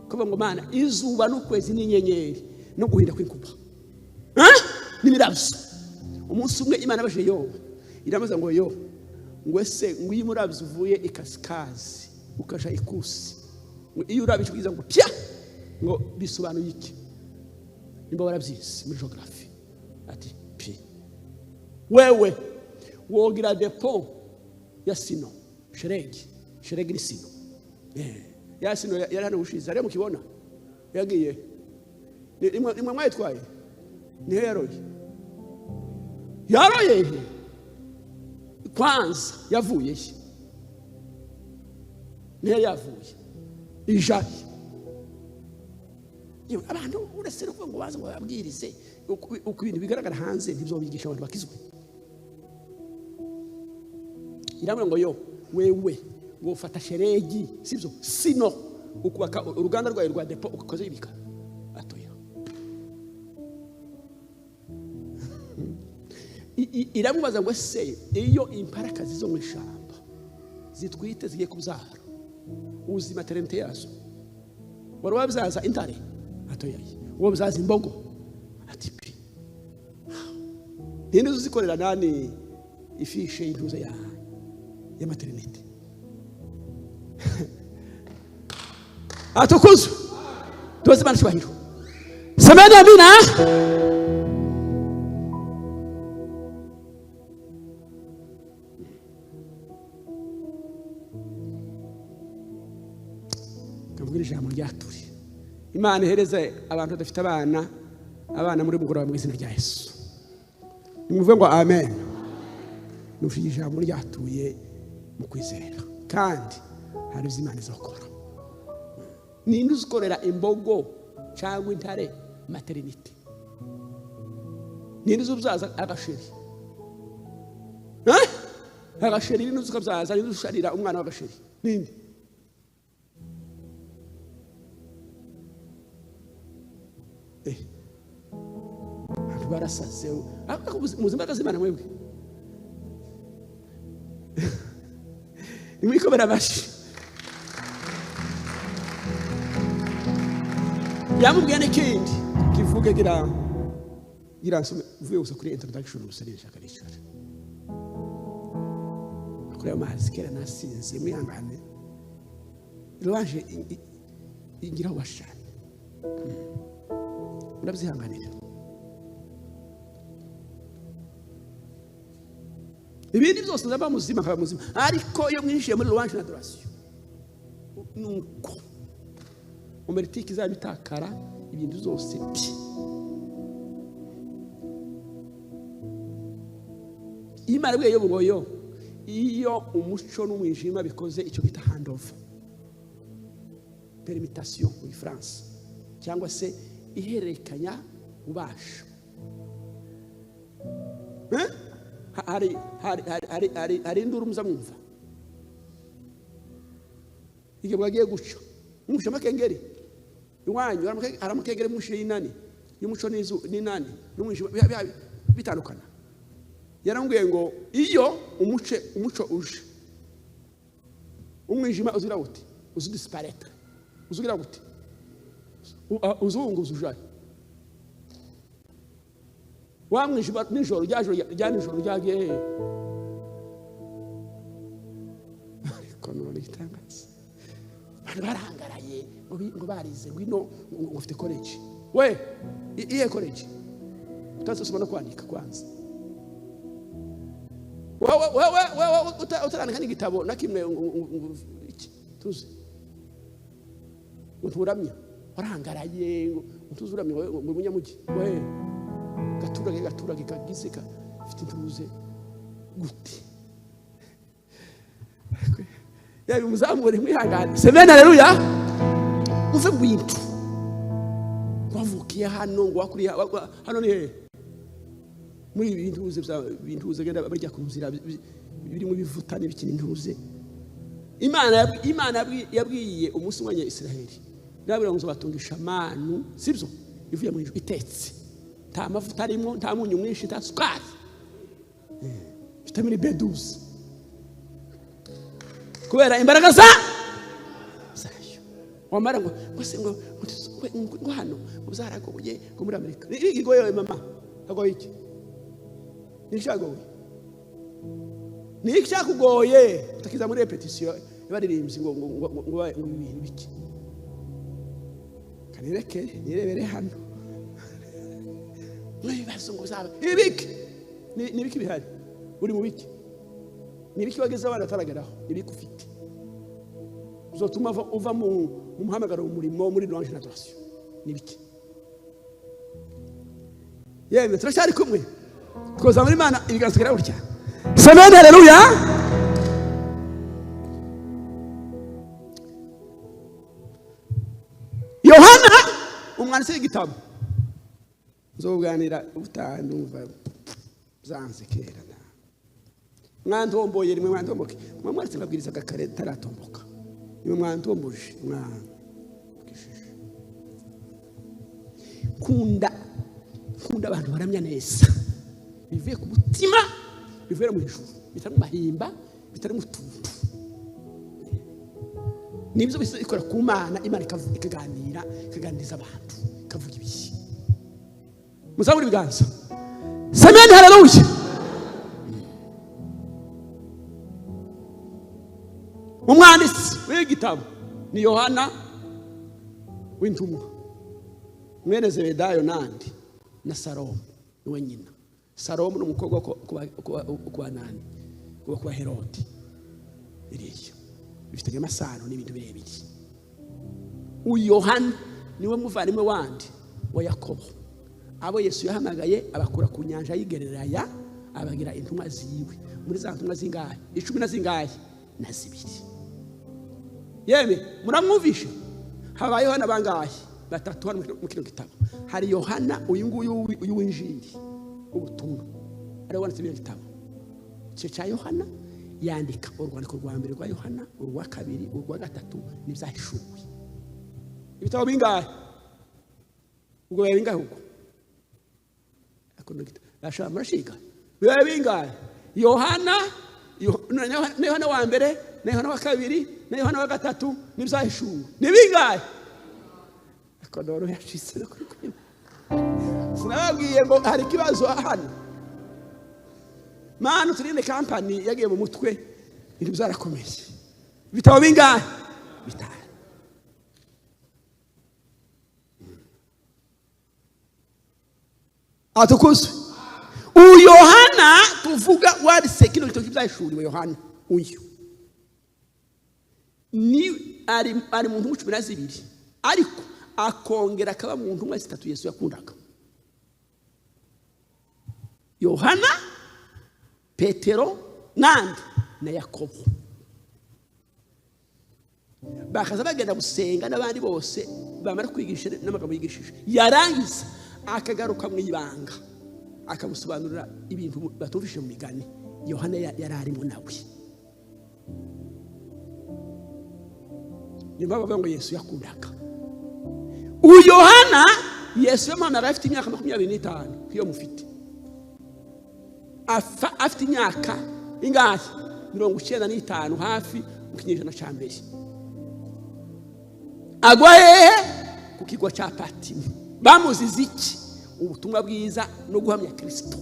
kuvuga ngo Mana izuba n'ukwezi n'inyenyeri no guhinda kw'inkuba n'imirabyo. Umunsi umwe Imana abaje yo iramaza ngo yo ngo ese ngo iyo umurabyo uvuye ikasikazi ukaja ikusi ngo iyo urabije kugiza ngo pya ngo bisobanuye iki? Nimba warabyize muri geography ati pi wewe wogira depo ya sino sheregi sheregi ni sino ya sino yari hano ushize ari mukibona yagiye nimwe mwayitwaye ni yaroye yaroye kwanza yavuye niyo yavuye ijaye. Abantu uretse no kuvuga ngo baze ngo babwirize uko ibintu bigaragara hanze ntibyo bigisha abantu bakizwe. Iramwe ngo yo wewe ngo ufata sheregi sibyo sino ukubaka uruganda rwayo rwa depo ukakoze ibika atoya. Iramubaza ngo se iyo imparakazi zo mu ishamba zitwite zigiye kubyara uzi maternité yazo wari wabyaza intare atoya uwo byaza imbogo ati pi ninde uzikorera nani ifishe intuza ya maternité atukuzu tuzi bana cyubahiro semeni amina. Kamubwira ijambo ryaturi Imana ihereze abantu badafite abana abana muri mugoroba mu izina rya Yesu. Nimuvuge ngo amen. Nufite ijambo ryatuye mu kwizera kandi hari ibyo Imana izakora. Ninde uzikorera imbogo cyangwa intare maternité? Ninde uzubyaza agasheri? Agasheri ninde uzukabyaza? Ninde usharira umwana w'agasheri? Ninde? Abantu barasaze muzi imbaraga z'Imana mwebwe nimwikomera amashyi. Yamubwiye n'ikindi kivuge gira nsome uvuye gusa kuri introduction gusa nishaka nicara kuri ayo mazi kera nasinze mwihangane louange ingiraho bashane murabyihanganira. Ibindi byose ndaba muzima nkaba muzima ariko iyo mwinjiye muri louange na adoration nuko omeritike izabitakara ibintu zose pi. Imana bwiye yo yo iyo umuco n'umwijima bikoze icyo bita handover permutation mu Gifaransa cyangwa se ihererekanya ubasha. Hari hari hari hari hari induru muzamwumva igihe bwagiye guca musha makengeri iwanyu aramukengeri mushe inani y'umuco n'izu n'inani n'umwijima bitandukana. Yarambwiye ngo iyo umuco uje umwijima uzira gute uzu disparaître uzugira gute uzunguza ujaye wa mwijima nijoro rya nijoro ryagiye he? Ariko none igitangaza abantu barangaraye ngo barize ngwino ngo ufite college we iye college utazosoma no kwandika kwanza wewe utarandika n'igitabo na kimwe tuzi nturamya warangaraye ngo tuzuramye ngo munyamugi we gaturage kagiseka ufite intuze gute yabi muzamure mwihangane semeni haleluya. Uve mu bintu wavukiye hano ngo wakuriye hano ni hehe muri ibi bintu bya bintu genda barya ku nzira biri mu bivuta n'ibikini ntuze. Imana yabwiye umunsi umwe Israheli Nabira ngo batungisha manu, sibyo? Ivuye mu ijuru itetse. Nta mavuta arimo, nta munyu mwinshi, nta sukari. Vitamine B12. Kubera imbaraga za zayo. Wamara ngo ngo ngo hano uzaragoye ngo muri Amerika. Igoye mama. Agoye iki? Nishagoye. Ni cyakugoye utakiza muri repetition baririmbyi ngo ngo ngo ngo ibintu biki. Kanireke nirebere hano. Mwibazo ngo zaba ibiki. Ni biki bihari? Uri mu biki? Ni biki wageze abana atarageraho? Ni biki ufite? Uzotuma uva mu muhamagaro umurimo muri louange na adoration. Ni biki? Yemwe turacyari kumwe. Twoza muri Imana ibiganza kera gutya. Amen, haleluya. Yohana umwanditsi w'igitabo nzoganira ubutandumva zanze kera na mwantomboye rimwe mwantomboke mwamwanditse mbabwiriza kare taratomboka nimwe mwantomboje mwakishije. Kunda kunda abantu baramya neza bivuye ku mutima, bivuye mu ijuru, bitari mu mahimba, bitari mu tuntu. Nibyo bikora ku Mana, Imana ikaganira, ikaganiriza abantu, ikavuga ibiki. Muzamure ibiganza. Amen, haleluya. Umwanditsi w'igitabo ni Yohana w'intumwa, mwene Zebedayo nandi na Salomo niwe nyina. Salomo ni umukobwa kwa nani? Kwa Herodi. Iriya bifitanye amasano n'ibintu birebire. Uyu Yohana niwe muvandimwe wandi wa Yakobo, abo Yesu yahamagaye abakura ku nyanja y'igereraya abagira intumwa ziwe. Muri za ntumwa zingahe? 10 na zingahe? Na 2. Yemwe muramwumvishe? Habaye Yohana bangahe? 3 hano mu kino gitabo. Hari Yohana uyu nguyu uyu w'injili ubutumwa ari wanditse bino gitabo cyo cya Yohana, yandika urwandiko rwa mbere rwa Yohana, urwa kabiri, urwa gatatu n'ibyahishuwe. Ibitabo bingahe? Ubwo bibaye bingahe ubwo? Akunda murashiga. Bibaye bingahe? Yohana, na Yohana wa mbere, na Yohana wa kabiri, na Yohana wa gatatu n'ibyahishuwe. Ni bingahe? Akodoro yashitse no kuri kwima. Sinababwiye ngo hari ikibazo hano. Manu turinde company yagiye mu mutwe ibintu byarakomeye. Ibitabo bingahe? 5. Atukuzwe. Uyohana tuvuga wanditse kino gitabo cy'ibyahishuriwe Yohana uyu ni ari mu ntumwa 12, ariko akongera akaba mu ntumwa 3 Yesu yakundaga. Yohana, Petero nandi na Yakobo. Bakaza bagenda gusenga n'abandi bose bamara kwigisha n'amagambo yigishije, yarangiza akagaruka mu ibanga akamusobanurira ibintu batumvise mu migani. Yohana yari arimo nawe. Niyo mpamvu bavuga ngo Yesu yakundaga uyu Yohana. Yesu yamuhamagaye afite imyaka 25 iyo mufite afite imyaka ingahe? 95 hafi mu kinyejana cya mbere. Agwa hehe? Ku kigo cya Patimo. Bamuzize iki? Ubutumwa bwiza no guhamya Kristo.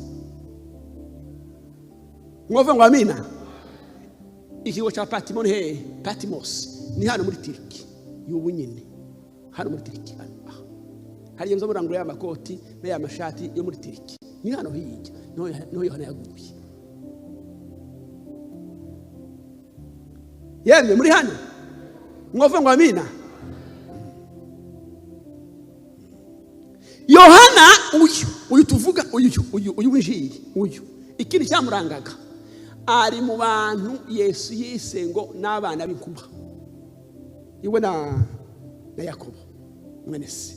Mwumva ngo amina. Ikigo cya Patimo ni hehe? Patmos ni hano muri Turki y'ubu nyine, hano muri Turki hano. Hari iyo murangura y'amakoti n'ay'amashati yo muri Turki, ni hano hirya niho Yohana yaguye. Yemwe muri hano mwumva ngo amina. Yohana uyu tuvuga uyu w'injili uyu, ikindi cyamurangaga ari mu bantu Yesu yise ngo n'abana b'inkuba, iwe na Yakobo mwene se,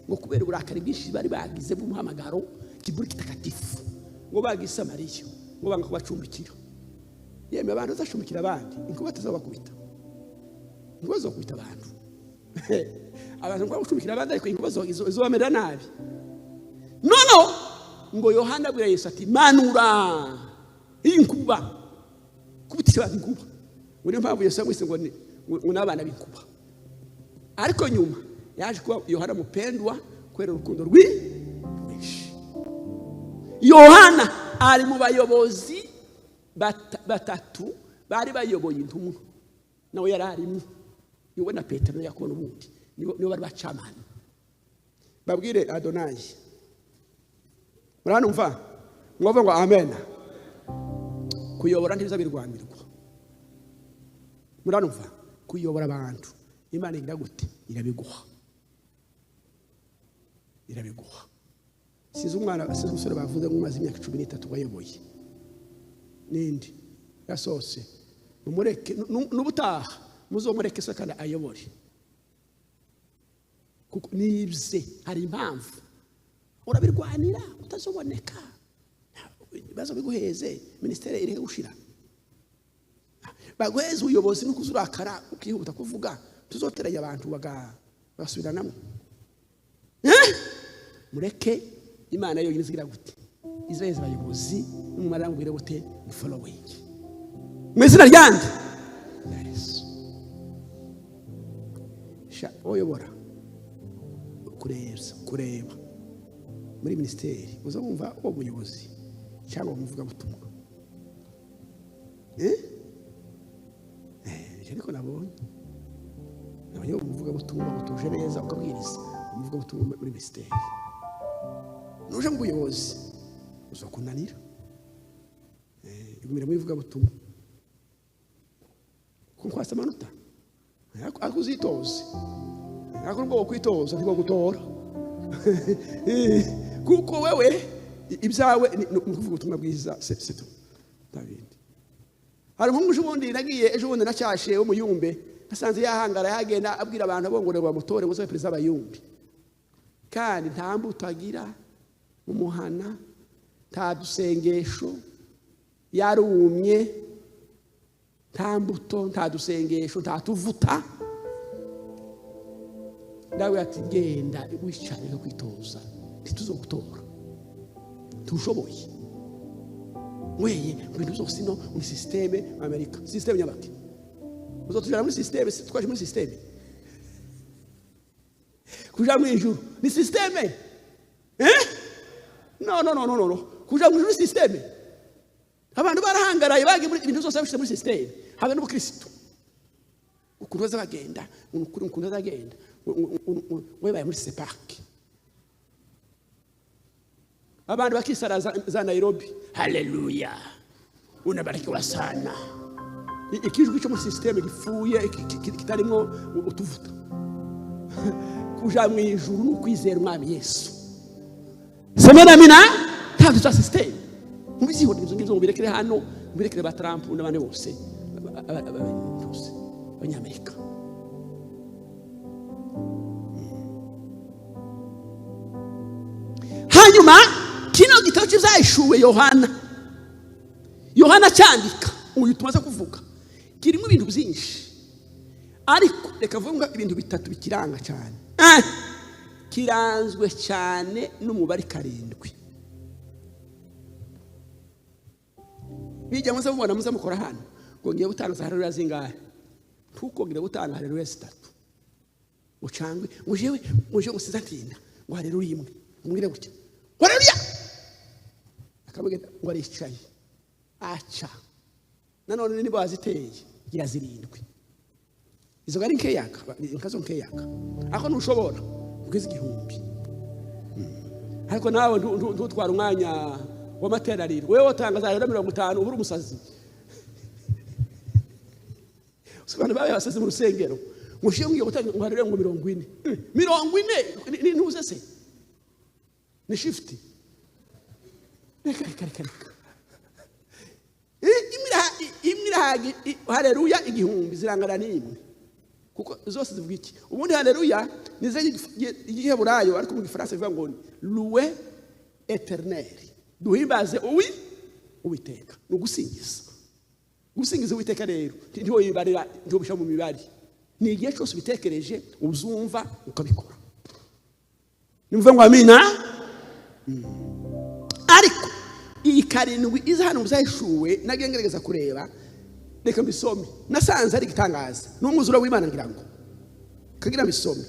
ngo kubera uburakari bwinshi bari bagize bw'umuhamagaro kiburi kitakatifu, ngo bagize Samariya, ngo banga kubacumbikira. Yemwe abantu bazacumbikira abandi, inkuba tazabakubita, inkuba zokubita abantu. Abantu ngo gucumikira abandi ariko inkuba zobamera nabi. Nono ngo Yohana abwira Yesu ati manura inkuba, kubitisha abantu inkuba. Ngo niyo mpamvu Yesu yamwise ngo ngo n'abana b'inkuba. Ariko nyuma yaje kuba Yohana mupendwa kubera urukundo rwinshi. Yohana ari mu bayobozi batatu bari bayoboye intumwa, nawe yari arimo, niwe na Petero na Yakobo n'ubundi nibo bari bacamana. Babwire Adonai. Muranumva? Mwavuga ngo amen. Kuyobora ntibiza birwanirwa. Muranumva? Kuyobora abantu Imana igira gute? Irabiguha. Irabiguha. Size umwana, size umusore bavuze ngo umaze imyaka 13 wayoboye. Nindi yasose. Mumureke n'ubutaha muzomureke se kandi ayobore. Kuko nibze hari impamvu. Urabirwanira utazoboneka. Ibibazo biguheze ministere ireke gushira. Baguheze ubuyobozi nukuzurakara ukihuta kuvuga tuzoteranya abantu bagasubiranamo. Mureke Imana yo izigira gute? Izaheza abayobozi n'umumara ngwire gute following. Mu izina ryande Yesu. Sha oyobora kureba muri ministeri uzumva uwo muyobozi cyangwa umuvuga butumwa. Ariko nabonye umuvuga butumwa gutuje neza ukabwiriza umuvuga butumwa muri ministeri. Nuje mu buyobozi uzokunanira. Igumira muri vuga butumwa. Kuko kwasa amanota. Ariko uzitoze. Ariko nubwo kwitoza ntiko gutora. Kuko wewe ibyawe ni kuvuga ubutumwa bwiza c'est tout. David. Hari umuhungu ubundi nagiye ejo bundi nacyashe wo muyumbe nasanze yahangara yagenda abwira abantu abongore bamutore ngo perezida abayumbe. Kandi nta mbuto agira umuhana, nta dusengesho, yarumye, nta mbuto, nta dusengesho, nta tuvuta. Ndawe ati genda wicare no kwitoza ntituzogutora tushoboye. Weye ibintu byose no muri systeme Amerika, systeme nyabaki uzotujana muri systeme, twaje muri systeme kuja mu ijuru ni systeme. No no no no no kuja mu ijuru systeme. Abantu barahangaraye bagiye muri ibintu byose babishyize muri systeme habe n'ubukristo. Ukuntu bazagenda, ukuntu bazagenda webaye muri separk. Abantu bakisara za Nairobi. Haleluya, unabarikiwa sana. Ikijwi cyo muri systeme gifuye kitarimo utuvuta. Kuja mu ijuru n'ukwizera Umwami Yesu. Semena mina ntabwo za systeme. Mubiziho ibyo ngibyo mubirekere hano, mubirekere ba Trump n'abandi bose bose abanyamerika. Hanyuma kino gitabo cy'Ibyahishuriwe Yohana, Yohana cyandika uyu tumaze kuvuga kirimo ibintu byinshi, ariko reka vuga ibintu bitatu bikiranga cyane. Kiranzwe cyane n'umubare 7. Bijya muze mubona muze mukora hano ngo ngiye gutanga haleluya zingahe, ntukongere gutanga haleluya zitatu ucangwe mujewe muje musiza ntinda ngo haleluya imwe umwire gutya haleluya akamugenda ngo aricaye aca. Nanone niba waziteye gira 7 izo gari nkeyaka inkazo nkeyaka ako ntushobora kugeza 1000. Ariko nawe ntutwara umwanya w'amateraniro wewe utangaza rero 50 ubura umusazi. Usibana bawe basazi mu rusengero mushiye ngiye gutanga ngo rero ngo 40 40 ni ntuze se ni shift. Reka reka reka imwe haleluya 1000 zirangana n'imwe kuko zose zivuga iki. Ubundi haleluya nize igiheburayo ariko mu gifaransa bivuga ngo louer éternel, duhimbaze Uwiteka. Ni ugusingiza, gusingiza Uwiteka. Rero ntiwo yibarira ntiwo bisha mu mibare. Ni igihe cyose ubitekereje uzumva ukabikora. Nimvuga ngo amina. Ariko iyi karindwi iza hano muzayishuwe nagiye ngerageza kureba, reka mbisome, nasanze ari igitangaza n'umwuzuro w'Imana, ngira ngo kagira mbisome.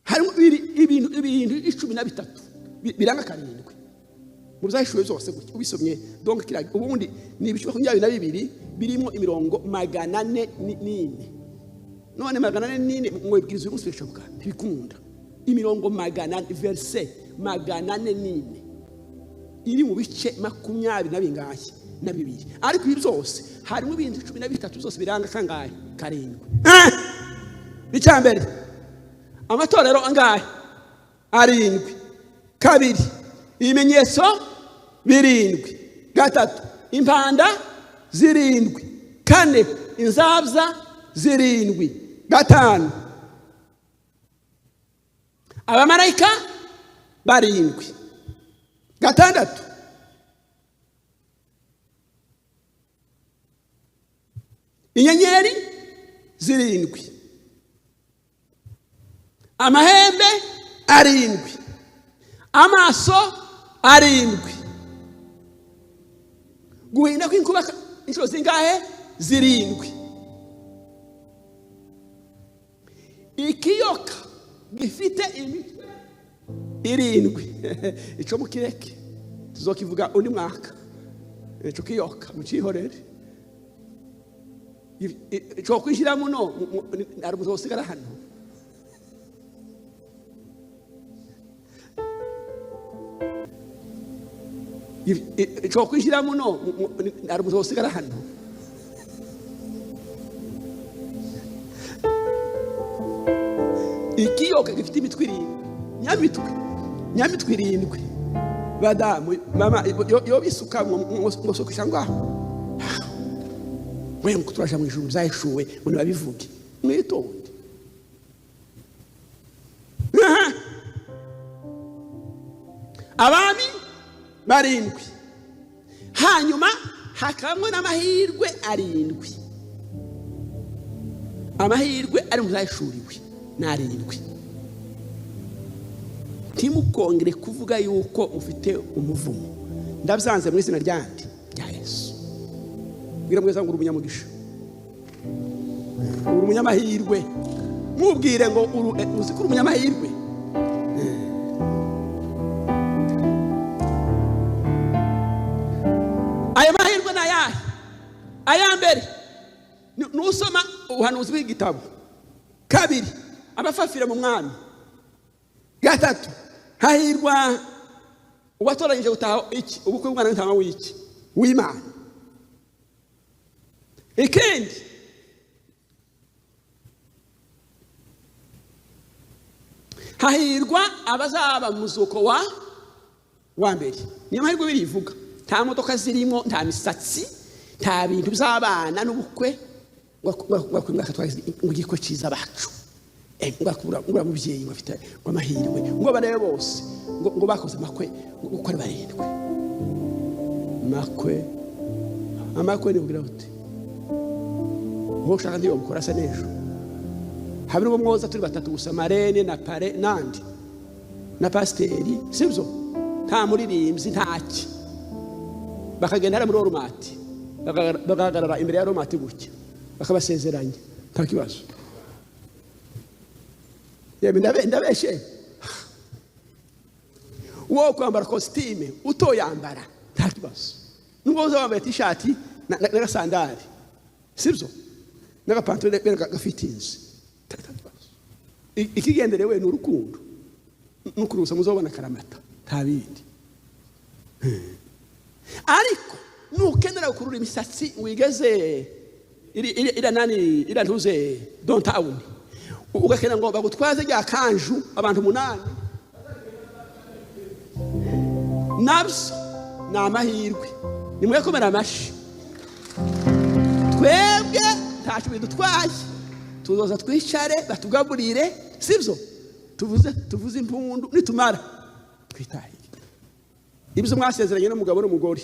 Harimo ibintu 13 biranga karindwi mu byashuwe byose gutya ubisomye. Donc ubundi ni ibice 22 birimo imirongo 404. None 404 mwibwiriza uyu munsi bishoboka ntibikunda. Imirongo 400 verse 404 iri mu bice 22 na bibiri. Ariko ibi byose harimo ibintu 13 byose biranga kangahe? Karindwi. Icya mbere amatorero angahe? 7. 2 ibimenyetso 7. 3 impanda 7. 4 inzabya 7. 5 abamarayika 7. 6 inyenyeri 7. Amahembe 7. Amaso 7. Guhinda kw'inkuba inshuro zingahe? 7. Ikiyoka gifite imitwe 7. Ico mukireke tuzokivuga undi mwaka. Ico kiyoka mucihorere. Ico kwinjira muno ari muzosigara hano. Ico kwinjira muno ari muzosigara hano. Ikiyoka gifite imitwe 7. Nyamitwe 7. Badamu mama yo bisuka ngo ngaho. We ngo turaja mu ijuru byashuwe ngo babivuge. Mwitonde. Abami 7. Hanyuma hakabamwe n'amahirwe 7. Amahirwe ari mu byashuriwe ni 7. Ntimukongere kuvuga yuko mufite umuvumo. Ndabyanze mu izina ryandi rya Yesu. Bwira mweza ngo uri umunyamugisha, uri umunyamahirwe. Mubwire ngo uzi ko uri umunyamahirwe. Aya mahirwe ni ayahe? Aya mbere nusoma ubuhanuzi bw'igitabo. 2 abafafira mu mwami. 3 hahirwa uwatoranyije gutaha iki ubukwe bw'umwana w'intama w'iki w'Imana. Ikindi hahirwa abazaba muzuko wa mbere. Niyo mahirwe birivuga. Nta modoka zirimo, nta misatsi, nta bintu by'abana n'ubukwe ngo igikwe cyiza bacu. Ngo mubyeyi ngo afite ngo amahirwe ngo barebe bose ngo bakoze amakwe ngo uko ari 7. Makwe amakwe ni kugira uti uwo ushaka ndiyo mukora asa n'ejo. Habiri uwo mwoza turi 3 gusa, marene na pare nandi na pasiteri, sibyo? Nta muririmbyi ntaki. Bakagenda muri oromati, bagahagarara imbere ya oromati gutya, bakabasezeranya nta kibazo. Yemwe ndabeshe. Uwo kwambara kositime utoyambara nta kibazo. Nubwo uza wambaye t-shirt n'agasandari, sibyo? N'agapantaro gafitinze. Ikigenderewe ni urukundo n'ukurusa muzobona karamata nta bindi. Ariko nukenera gukurura imisatsi wigeze ira nani ira ntuze downtown, ugakena ngo bagutwaze rya kanju abantu 8, nabyo ni amahirwe. Nimwe komera amashi. Twebwe ntacyo bidutwaye, tuzoza twicare batugaburire, sibyo? Tuvuze impundu nitumara twitahire. Ibyo mwasezeranye n'umugabo n'umugore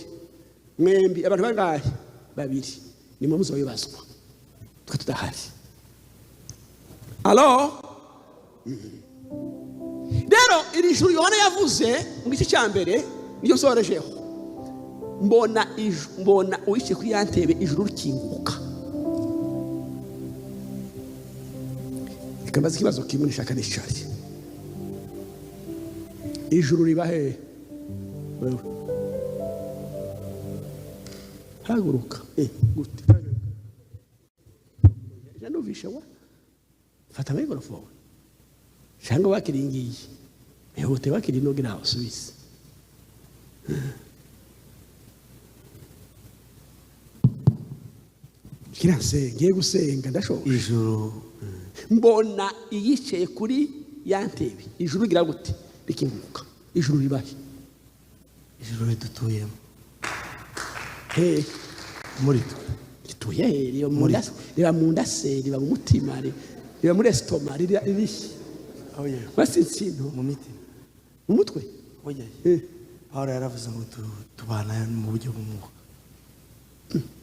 mwembi abantu bangahe? 2. Nimwe muzobibazwa, twe tudahari. Alo? Rero iri juru Yohana yavuze mu gice cya mbere niyo nsorejeho. Mbona mbona uwicaye kuri ya ntebe ijuru rikinguka. Reka mbaze ikibazo kimwe nishaka nicare. Ijuru riba hehe? Wewe. Haguruka. Gute? Numvishe wa fata microphone cyangwa wakiringiye ihute wakiri no gira usubize. Kirase ngiye gusenga ndashoboye. Ijuru mbona iyicaye kuri ya ntebe ijuru gira gute rikinguka. Ijuru ribahe? Ijuru ridutuyemo. He muri twe rituye he? Riba mu nda, riba mu nda se, riba mu mutima, riba muri estoma, riba rishye. Wasinsinto mu mitima, mu mutwe. Oya. Pawulo yaravuze ngo tubana mu buryo bw'umwuka.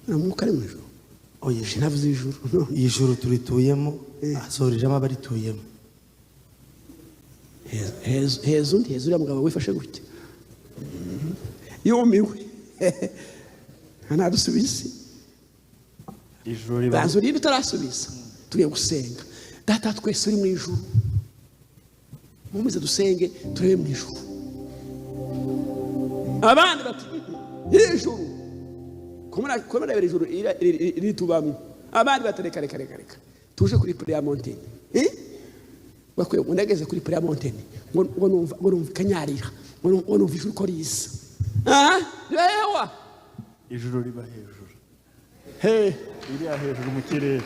Umwuka ari mu ijuru. Oya. Navuze ijuru. Ijuru turituyemo, azorijemo abarituyemo. Hezu ndi hezu uriya mugabo wifashe gutya. Yumiwe. Ntadusubize. Ijuru riba Banza urinde utarasubiza. Tugiye gusenga. Data twese uri mu ijuru. Mukomeze dusenge turebe mu ijuru. Abandi bati ijuru. Komera ijuru ritubamwe. Abandi bati reka reka reka reka. Tuje kuri Prayer Mountain. Bakwiye ndageze kuri Prayer Mountain. Ngo numva ngo numva kanyarira. Ngo numva ijuru ko riza. Rewa. Ijuru riba hejuru. He. Iriya hejuru mu kirere.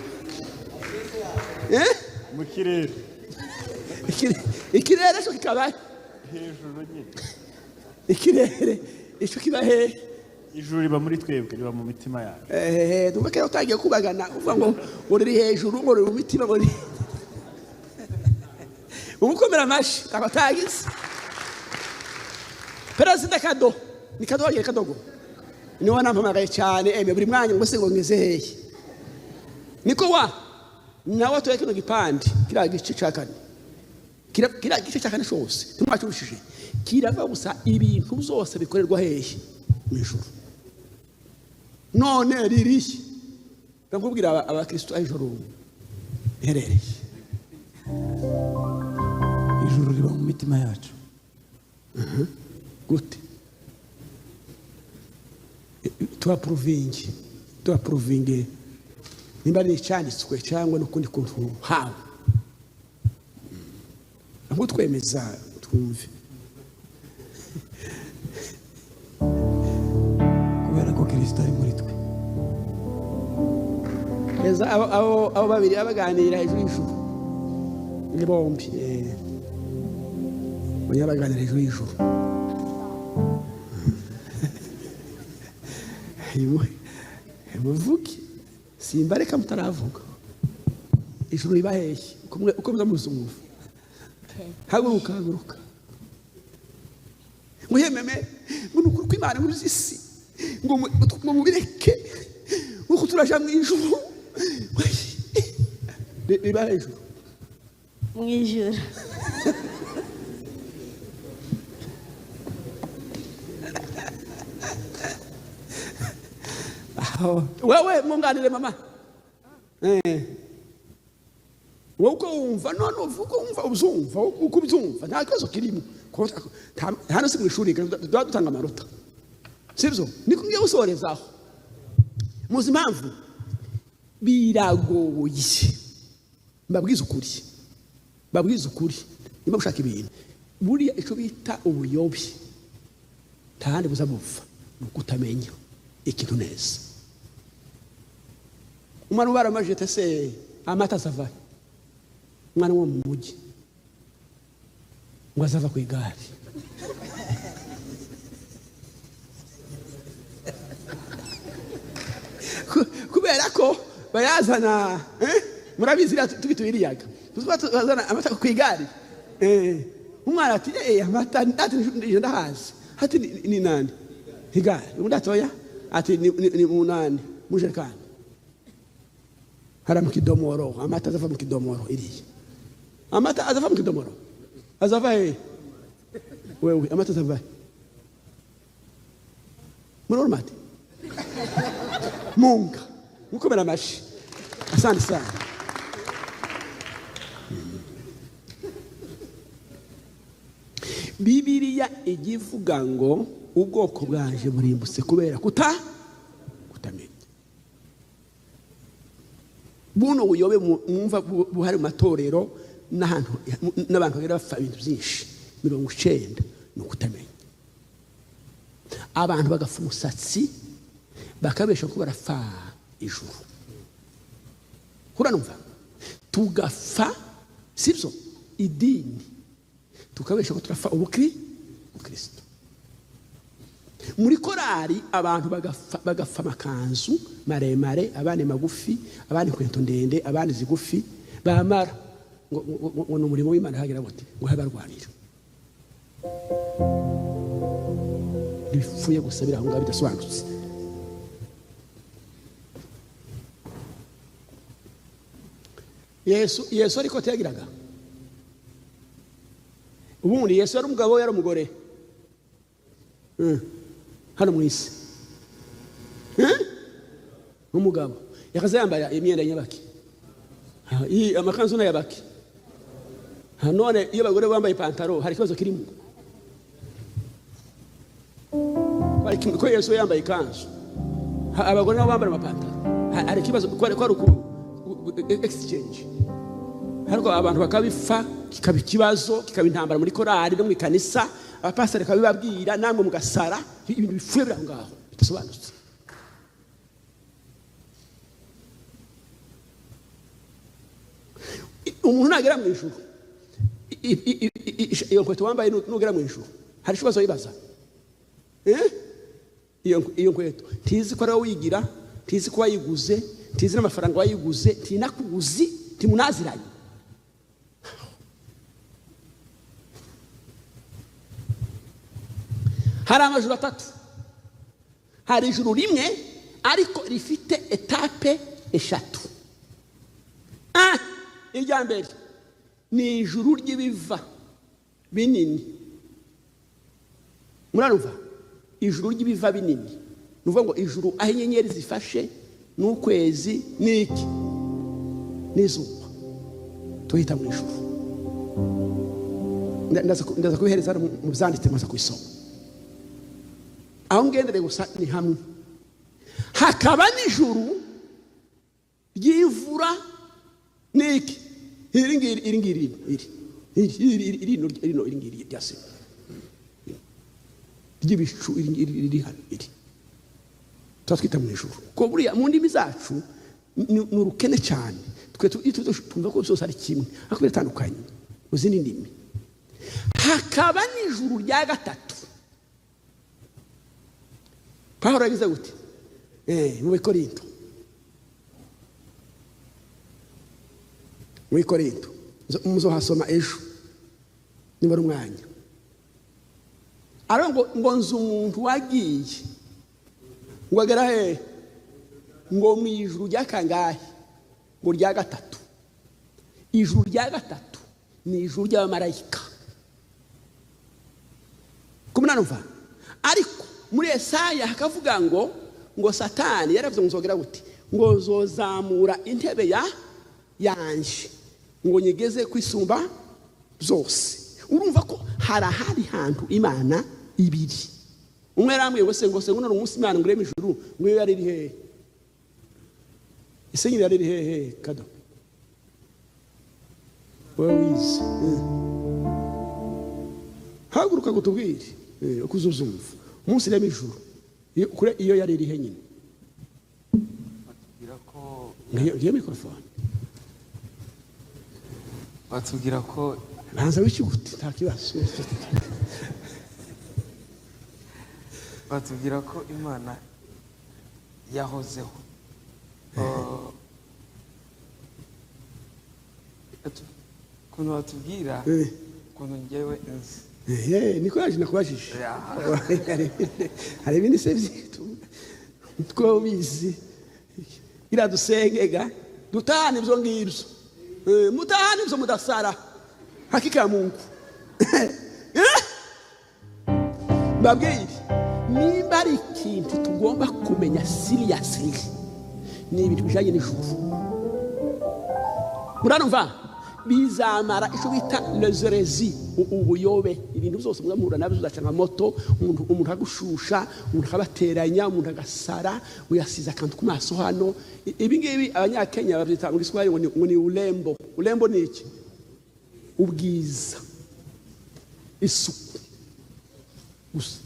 Mu kirere. Ikirere cyo kikaba hejuru nyine. Ikirere icyo kiba he? Ijuru riba muri twebwe, riba mu mitima yacu. Ndumva ko utagiye kubagana uvuga ngo riri hejuru ngo riri mu mitima ngo riri. Umukomera amashi abatagize. Perezida Kado, ni Kado wagiye Kadogo. Niwe nampamagaye cyane eme buri mwanya ngo se ngo ngeze hehe. Niko wa nawe atoye kino gipande kiriya gice cya kane. Kiriya gice cya kane cyose ntimwacyurushije. Kirava gusa ibintu byose bikorerwa hehe? Mu ijuru. None ririhe? Ndakubwira abakristo ijuru riherereye. Ijuru riba mu mitima yacu. Gute? Tuba porovingi nimba ari icyanditswe cyangwa n'ukundi kuntu hawe aho twemeza twumve. Kubera ko Kristo ari muri twe. Eza abo babiri baganira hejuru y'ijuru ni bombi. Baganira hejuru y'ijuru. Muvuge simba reka mutaravuga. Ijuru riba hehe? Uko muza muzumva. Haguruka haguruka. Muhememe ngo nukuri kw'Imana muri isi ngo mubireke ngo turaja mu ijuru. Riba hejuru. Mu ijuru. Wewe mwunganire mama. Wowe uko wumva none uvuga wumva uzumva uko ubyumva nta kibazo kirimo. Hano si mu ishuri dutanga amanota. Sibyo? Niko ngiye gusorezaho. Muzi impamvu? Biragoye. Mbabwiza ukuri. Mbabwiza ukuri. Niba ushaka ibintu buriya icyo bita ubuyobe nta handi buza buva ni ukutamenya ikintu neza. Umwana ubara amajete se amata azava umwana wo mu mujyi ngo azava ku igare. Kubera ko bayazana murabizi tubitubiriyaga bazana amata ku igare. Umwana ati amata ati ndahazi ati ni nani igare undi atoya ati ni munani mujerekani hara mu kidomoro amata azava mu kidomoro iriya. Amata azava mu kidomoro? Azava he? Wewe amata azava he? Muri ormati munga mukomera amashi. Asante sana. Bibiliya igivuga ngo ubwoko bwanje burimbutse kubera kutamenya. Buno buyobe mwumva buhari mu matorero n'ahantu n'abantu bagera bapfa ibintu byinshi 90 ni ukutamenya. Abantu bagafa umusatsi bakabesha ko barafa ijuru. Kuranumva tugafa sibyo idini tukabesha ko turafa ubukristo. Muri korari abantu bagafa amakanzu maremare, abandi magufi, abandi kweto ndende, abandi zigufi, bamara ngo ni umurimo w'Imana hagira gute ngo habarwanira. Bipfuye gusa biri aho ngaho bidasobanutse. Yesu ariko atagiraga. Ubundi Yesu yari umugabo, yari umugore. Hano mu isi umugabo yakaze yambaye imyenda y'abaki, amakanzu n'ayabaki. None iyo abagore bambaye ipantaro hari ikibazo kirimo? Ko Yesu yambaye ikanzu, abagore nabo bambara amapantaro, hari ikibazo? Ko ari exchange. Ariko abantu bakabifa kikaba ikibazo, kikaba intambara muri korari no mu ikanisa, abapasiteri bakabibabwira namwe mugasara, ibintu bipfuye biri aho ngaho bidasobanutse. Umuntu nagera mu ijuru, iyo nkweto wambaye nugera mu ijuru hari ikibazo wibaza? Iyo nkweto ntizi ko ari wowe wigira, ntizi ko wayiguze, ntizi n'amafaranga wayiguze, ntinakuguzi, ntimunaziranye. Hari amajuru atatu. Hari ijuru rimwe ariko rifite etape 3. Irya mbere ni ijuru ry'ibiva binini. Murarumva? Ijuru ry'ibiva binini. Nuvuga ngo ijuru aho inyenyeri zifashe n'ukwezi n'iki n'izuba, tuhita mu ijuru. Ndaza kubihereza mu byanditse maze kubisoma. Aho ngendere gusa ni hamwe. Hakaba n'ijuru ry'imvura n'iki iri ngiri iri ngiri iri iri iri iri ngiri ryase ry'ibicu iri iri hano iri twatwita mu ijuru. Ko buriya mu ndimi zacu ni urukene cyane, twe twumva ko byose ari kimwe ariko biratandukanye mu zindi ndimi. Hakaba n'ijuru rya gatatu. Pawulo yagize gute? Mu Korinto. Mu Korinto muzohasoma ejo niba ari umwanya. Arongo ngo nzi umuntu wagiye ngo agera he? Ngo mu ijuru rya kangahe? Ngo rya gatatu. Ijuru rya gatatu ni ijuru ry'abamarayika. Kumunanumva? Ariko muri Yesaya hakavuga ngo Satani yaravuze ngo nzogera gute? Ngo nzozamura intebe ya yanje ngo nyigeze kwisumba zose. Urumva ko harahari hantu Imana ibiri. Umwe yarambwiye ngo se ngo none umunsi Imana ngureme ijuru ngo iyo yari hehe? Ese nyine yari hehe kado? Wewe wize. Haguruka gutubwire ukuzuzumva. Umunsi reme ijuru kure iyo yari iri he nyine? Batubwira ko ngiyo microphone. Batubwira ko banza wikigute nta kibazo. Batubwira ko Imana yahozeho. Ukuntu batubwira ukuntu ngewe nzi. Niko yaje nakubajije. Hari ibindi se twobizi. Iradusengega dutahane ibyo ngibyo. Mutahane ibyo mudasara. Hakika ya Mungu. Mbabwire, nimba ari ikintu tugomba kumenya seriously, ni ibintu bijanye n'ijuru. Muranumva? Bizamara icyo bita lezerezi, ubuyobe, ibintu byose muzamuhura nabyo, uzaca nka moto, umuntu agushusha, umuntu akabateranya, umuntu agasara, uyasize akantu ku maso hano. Ibi ngibi Abanyakenya babyita mu Giswahili ngo ni urembo. Urembo ni iki? Ubwiza, isuku gusa,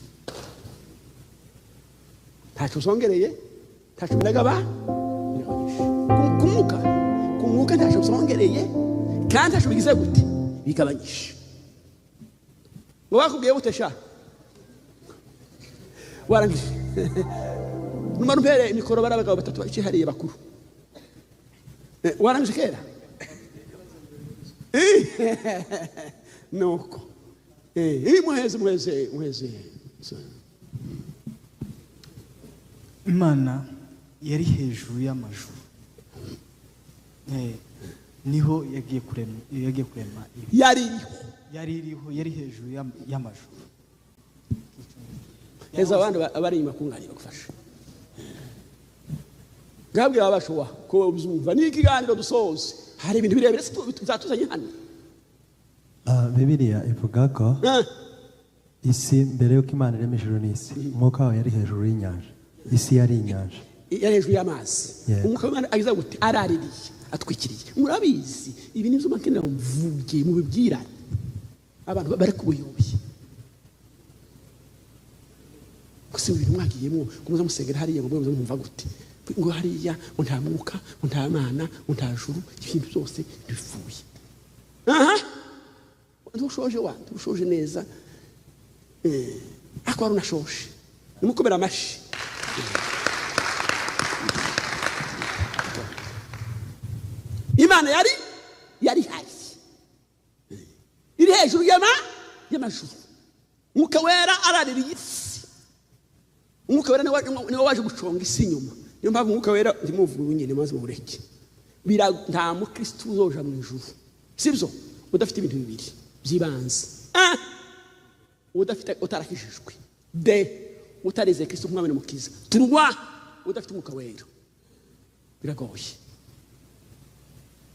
ntacyo usongereye, ntacyo binagaba ku mwuka, ntacyo usongereye kandi ntacyo bigize gute bigabanyije. Ngo bakubwiye gute sha? Warangije numara umpere imikoro, bari abagabo batatu bakihariye bakuru. Warangije kera nuko muheze muheze muheze. Imana yari hejuru y'amajuru, niho yagiye kurema, yagiye kurema ibi. Yari iriho, yari hejuru y'amajuru. Heza abandi abari inyuma kunganira bagufasha. Ngabwira abashowa ko uzumva ni ikiganiro dusoze, hari ibintu birebire tuzatuzanye hano. Bibiliya ivuga ko isi mbere y'uko Imana irema ijuru n'isi, umwuka wayo yari hejuru y'inyanja. Isi yari inyanja, yari hejuru y'amazi. Umwuka w'Imana agize gute? Araririye, atwikiriye. Murabizi ibi nibyo makenera mvuge mubibwirane abantu bari kubuyoboye. Gusa ibintu mwagiyemo kumuza musengera hariya ngo mwe mwumva gute? Ngo hariya ngo nta mwuka, ngo nta mana, ngo nta juru, ibintu byose bifuye. Aha ntushoje wa, ntushoje neza. Ako wari unashoshe, nimukomera amashi. Imana yari hari, iri hejuru y'amajuru. Umwuka wera ararira isi. Umwuka wera niwe waje guconga isi inyuma. Niyo mpamvu umwuka wera ndimuvuga nyine maze mureke. Nta mukristo uzoja mu ijuru, sibyo, udafite ibintu bibiri by'ibanze. Udafite, utarakijijwe, d utareze Kristo nk'umwami n'umukiza, turwa udafite umwuka wera, biragoye.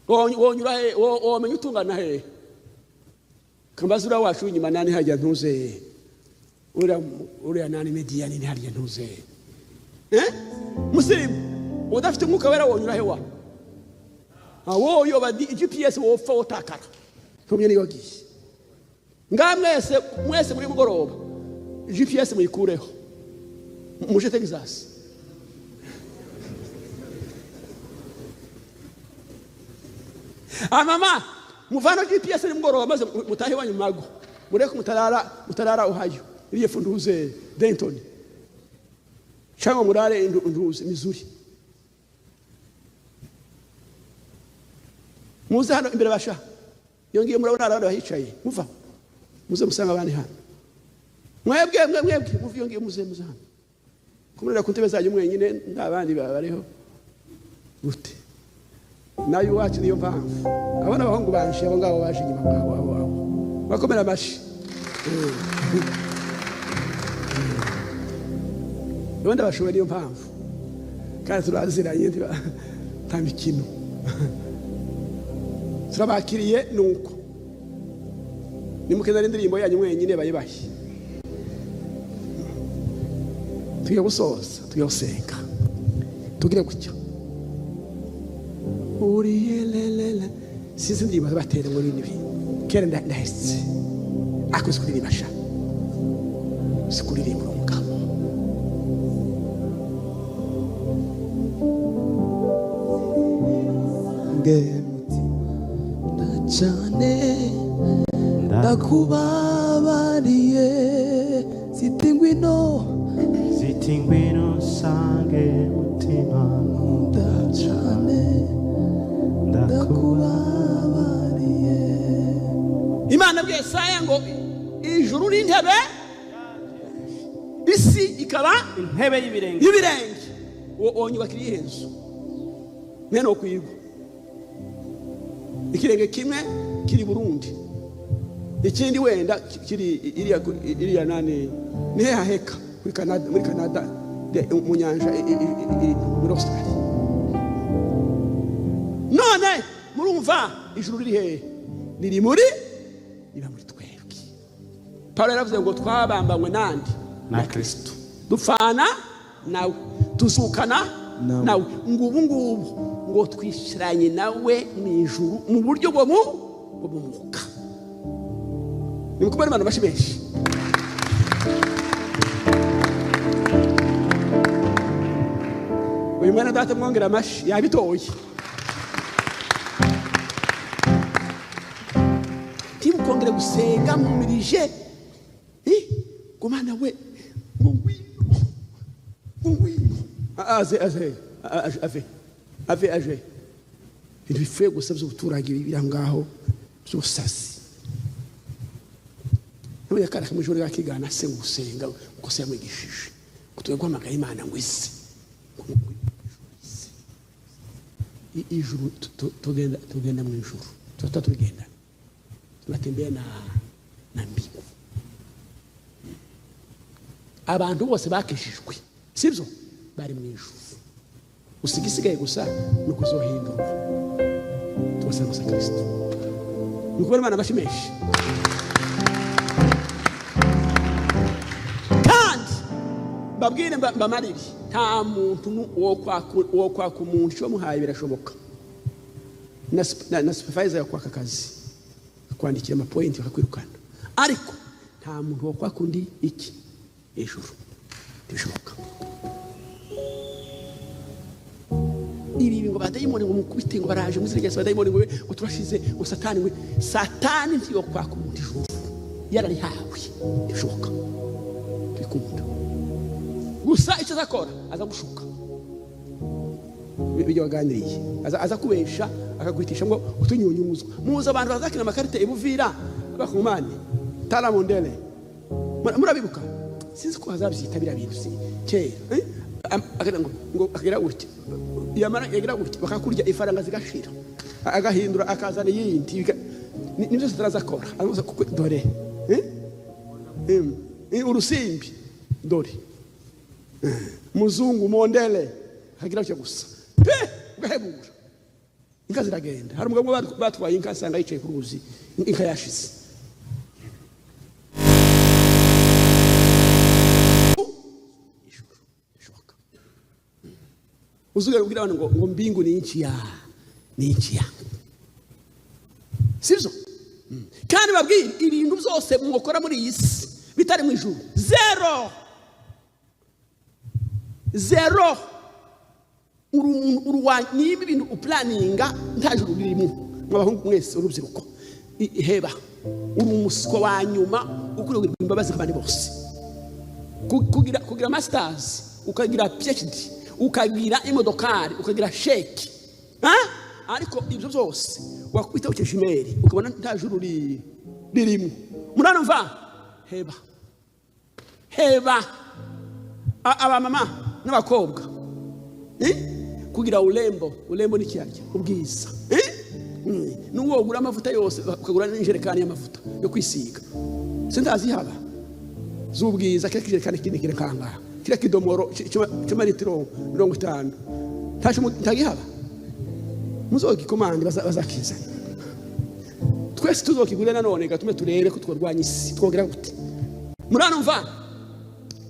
Wonyura he? Womenya utungana he? Kambaza uriya wacu w'inyuma nani hajya ntuze, uriya nani media nini hajya ntuze, musirimu udafite umwuka wera wonyura he wa? Wowe yoba GPS wopfa wotakara, ntumye niyo wagiye. Ngaha mwese mwese muri mugoroba GPS muyikureho muje Texas. Mama muvano GPS ni mugoroba maze mutahe wanyu mago, mureke mutarara Ohio iriye funduze Denton cyangwa murare nduze Missouri. Muze hano imbere basha, yongiye murabona abantu bahicaye, muva muze musanga abandi hano. Mwebwe mwebwe muve yongiye muze hano. Kumurira ku ntebe zanyu mwenyine nta bandi bariho gute? Nayo iwacu niyo mpamvu abana abahungu banje abo ngabo baje inyuma ngabo abo abo bakomera amashi. Ubundi abashoboye niyo mpamvu kandi turaziranye nta mikino. Turabakiriye nuko nimukenera indirimbo yanyu mwenyine bayibahe. Tugiye gusoza, tugiye gusenga, tugire gutya uriyelelele. Sinzi indirimbo batera ngo ni ibi kera ndahetse akoze kuririmba sha, si kuririmba umugabo. Cyane ndakubabariye, ziti ngwino, ziti ngwino sange mutima nkunda cyane ndakubabariye. Imana bwiye Yesaya ngo ijuru n'intebe, isi ikaba intebe y'ibirenge. Wonyubakira iyihe nzu? Mwene wo kwigwa ikirenge kimwe kiri Burundi, Ikindi wenda kiri iriya nani ni he haheka kuri Canada, muri Canada mu nyanja muri Australia. None murumva ijuru riri hehe? Riri muri riba muri twebwe. Paulo yaravuze ngo twabambanywe nande? Na Kristo. Dupfana nawe, tuzukana nawe, ngo ubu ngubu ngo twishyiranye nawe mu ijuru mu buryo bwo mu mwuka. Nimukubare abantu bashi benshi. Uyu mwana data mwongera amashi yabitoye. Timukongere gusenga mumirije. Ngo mana we ngo ngwino. Ngwino. Aze aze ave. Ave aje. Ibintu bipfuye gusa by'ubuturage biri ngaho by'ubusasi. Nabonye akana kamwe ijoro kakigana se gusenga uko se yamwigishije. Ngo tuge guhamagara Imana ngo ise. Ijuru tugenda mu ijuru. Tuba tugenda. Tunatembea na mbingu. Abantu bose bakishijwe, sibyo? Bari mu ijuru. Usigisigaye gusa nuko uzohindurwa. Tubasaba gusa Kristo. Nuko Imana bashimisha. Kandi babwire mbamarire, nta muntu wo kwaka umuntu cyo muhaye birashoboka. Na supervisor yakwaka akazi, kwandikira ama point bakakwirukana. Ariko nta muntu wo kwaka undi iki ijuru. Ntibishoboka. Ibi ngo badayimoni ngo mukubite ngo baraje muzirigese badayimoni ngo turashize ngo satani ngo satani ntiyo kwaka umuntu ijuru yararihawe. Ntibishoboka. Bikunda. Gusa icyo azakora aza gushuka. Ibyo waganiriye aza kubesha akagwitisha ngo utunyunyuzwa. Muzi abantu bazakina amakarite ibuvira bakumane taramondele. Murabibuka? Sinzi ko hazabyitabira bintu si kera. Akagira ngo akagira gutya. Yamara yagira gutya bakakurya ifaranga zigashira. Agahindura akazana yindi. Nibyo zitarazakora. Amuza kuko dore. Urusimbi dore. Muzungu mondele akagira gutya gusa. Pe ugahebura. Inka ziragenda. Hari umugabo batwaye inka asanga yicaye ku ruzi, inka yashize. Uzugera ubwira abantu ngo mbingu ni inchi ya ni inchi ya. Sibyo? Kandi babwira ibintu byose mwokora muri iyi si bitari mu ijuru. Zero. Zero. Niba ibintu uplaninga nta juru birimo. Mwabahungu mwese urubyiruko. Heba. Uri umuswa wa nyuma ukuri imbabazi kubandi bose. Kugira masters, ukagira PhD, ukagira imodokari, ukagira sheki. Ariko ibyo byose wakwita ukeshimeri ukabona nta juru ririmo. Muranumva? Heba. Heba. Aba mama n'abakobwa. Kugira ulembo, ulembo ni cyarya ubwiza. Nuwo ugura amavuta yose ukagura n'injerekani y'amavuta yo kwisiga. Sindazi haba. Z'ubwiza kire kijerekani kindi kire kanga. Kire kidomoro cy'amaritiro 50. Ntagihaba. Muzogikomande bazakiza. Twese tuzokigura nanone gatume turebe ko tworwanya isi twogera gute. Muranumva?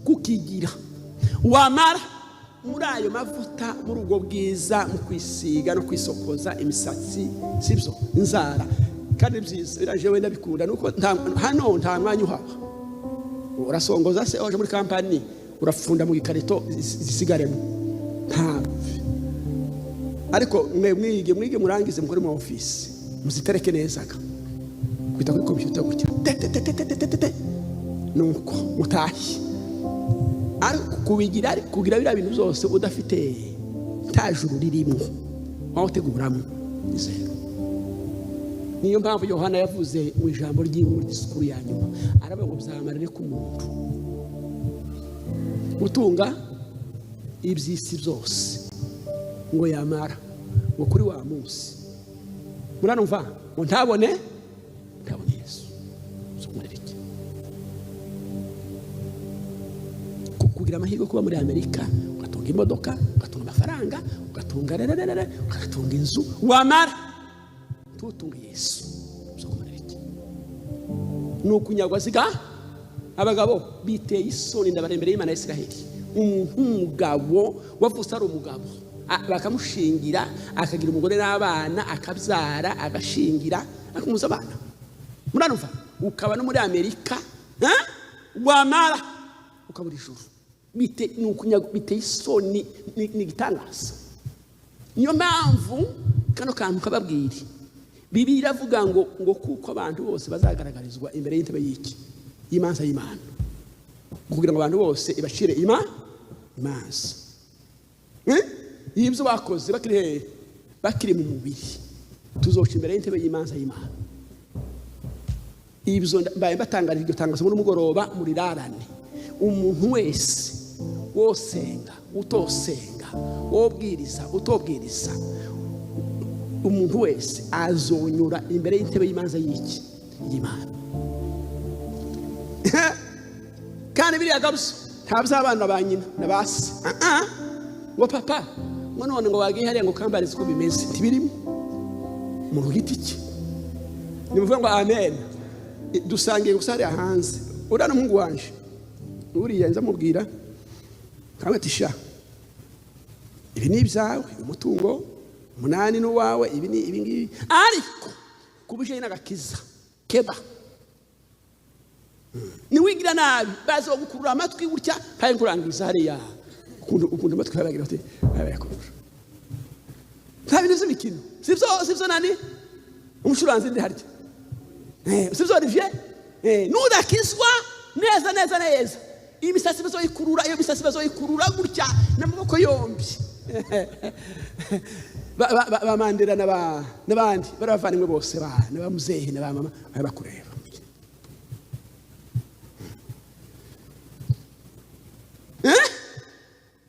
Kukigira. Wamara muri ayo mavuta muri ubwo bwiza mu kwisiga no kwisokoza imisatsi, sibyo? Inzara. Kandi byiza biraje wenda bikunda nuko hano nta mwanya uhaba. Urasongoza se waje muri kampani urafunda mu gikarito zisigaremo. Nta. Ariko mwe mwige murangize mukore mu office. Muzitereke neza ka. Kwita kuri computer gutya. Te. Nuko mutahi. Ariko kubigira kugira bira bintu byose udafite nta juru ririmo. Aho uteguramo zero. Niyo mpamvu Yohana yavuze mu ijambo ry'inkuru disikuru ya nyuma aravuga ngo byamarire ku muntu gutunga iby'isi byose ngo yamara ngo kuri wa munsi. Muranumva? Ngo ntabone Yesu. Kugira amahirwe kuba muri Amerika, ugatunga imodoka, ugatunga amafaranga, ugatunga rererere, ugatunga inzu, wamara tutunga Yesu uzokumara iki? Ni ukunyagwa ziga abagabo biteye isoni. Ndabara imbere y'Imana ya Isiraheli, umuntu w'umugabo wavutse ari umugabo, bakamushingira, akagira umugore n'abana, akabyara, agashingira, akamuza abana. Murarumva? Ukaba no muri Amerika, wamara ukabura ijuru. Biteye isoni, ni igitangaza. Niyo mpamvu kano kantu kababwira, Bibiliya iravuga ngo kuko abantu bose bazagaragarizwa imbere y'intebe y'iki y'imanza y'Imana, kugira ngo abantu bose ibacire imanza y'ibyo bakoze bakiri mu mubiri. Tuzoca imbere y'intebe y'imanza y'Imana. Ibyo mbaye mbatangarije iryo tangazo muri mugoroba, murirarane. Umuntu wese wosenga, utosenga, wobwiriza, utobwiriza, umuntu wese azonyura imbere y'intebe y'imanza y'iki y'Imana. Kandi biriya gabuso nta by'abana ba nyina na ba se. Ngo papa ngo none ngo wagiye hariya ngo kambarize uko bimeze, ntibirimo. Umuntu ku giti cye nimuvuga ngo amen. Dusangiye gusa hariya hanze. Uriya n'umuhungu wanje uriya nza mubwira kamwe ati sha ibi ni ibyawe, umutungo 8 n'uwawe, ibi ni ibi ngibi, ariko kubije n'agakiza keba niwigira nabi bazogukurura amatwi gutya kandi nkurangiza hariya ukuntu amatwi yabagira bati bayakurura. Nta bintu by'imikino, sibyo nani umucuranzi ndi harya, sibyo Olivier, nudakizwa neza neza neza imisatsi bazoyikurura, iyo misatsi bazoyikurura gutya n'amaboko yombi. Ba Mandela n'abandi baravanywe bose, ba muzehe na ba mama bakureba.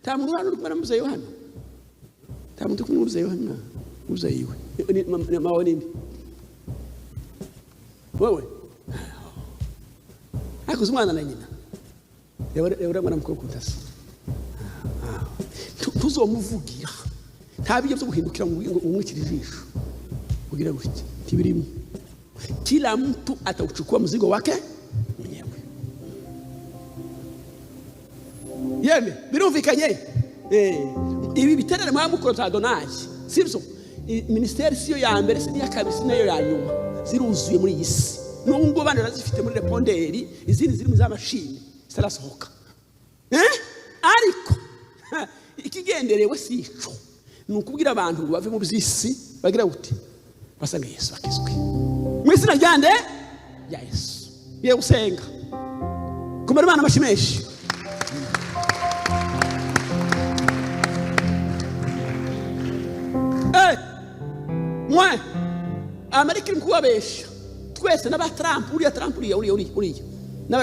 Nta muntu hano uri kumwe na muzehe hano, nta muntu uri kumwe n'umuzehe hano, muzehe iwe mawe ninde wewe ariko umwana na nyina reba mwana mukuru kutasa tuzomuvugira. Nta bijya byo guhindukira ngo umwikire ijisho ugira gutya, ntibirimo. Kila mtu atauchukua mzigo wake mwenyewe. Yeme birumvikanye. Ibi biterane mwamukoro za Adonai, sibyo? Ministeri siyo ya mbere, si iya kabiri, si nayo ya nyuma, ziruzuye muri iyi si. N'ubu ngubu abana barazifite muri reponderi, izindi ziri mu za mashini zitarasohoka. Ariko ikigenderewe si ico, ni ukubwira abantu ngo bave mu by'isi bagira gute basange Yesu akizwe mu izina rya nde ya Yesu. Ye gusenga kumara Imana amashyi menshi. Mwe Amerika iri kubabesha twese n'aba Trump, uriya Trump uriya uriya uriya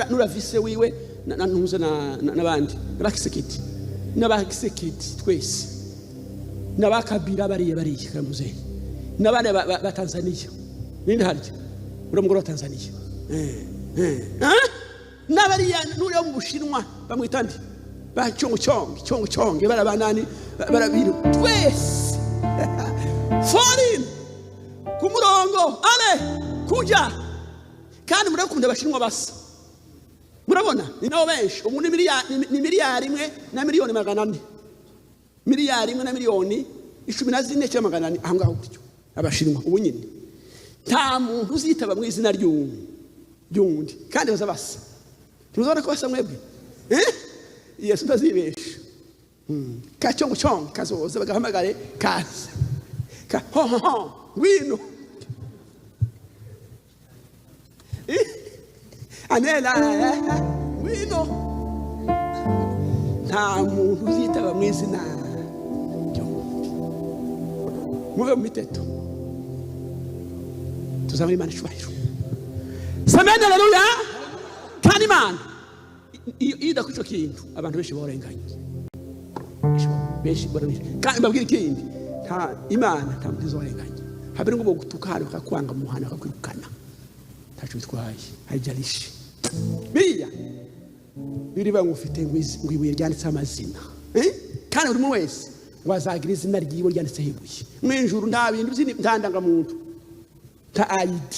n'ura vise wiwe na ntuze n'abandi n'abakisekiti n'abakisekiti twese n'abakabira bariya bariya kamuze n'abana ba Tanzania ninde harya uriya mugore wa Tanzania n'abariya n'uriya mu Bushinwa bamwita nde ba Chong Chong Chong Chong barabanani barabiru twese foreign ku murongo ale kuja. Kandi murakunda abashinwa basa, murabona ni nabo benshi. Ubu ni miliyari 1 na miliyoni 400, miliyari 1 na miliyoni 14 cyangwa 400 aho ngaho gutyo abashinwa ubu nyine. Nta muntu uzitaba mu izina ry'undi kandi baza basa. Ntuzabona ko basa mwebwe? Yesu ntazibesha. Ka Chong Chong kazoza bagahamagare kaza ka ho ho ho ngwino anela ngwino. Nta muntu uzitaba mu izina ry'undi. Muve mu miteto tuzabona Imana icyubahiro. Amen, haleluya. Kandi Imana iyo idakora icyo kintu abantu benshi barenganye, benshi barabishe. Kandi mbabwira ikindi, nta Imana nta muntu uzarenganya. Habe ngo bogutuka hari bakakwanga mu muhanda bakakwirukana, ntacyo bitwaye, haijalishi. Biriya Biriba ngo ufite ngo ibuye ryanditse amazina. Kandi buri muntu wese ngo azagira izina ryiwe ryanditseho ibuye. Mu ijuru nta bintu nta ndangamuntu, nta ID.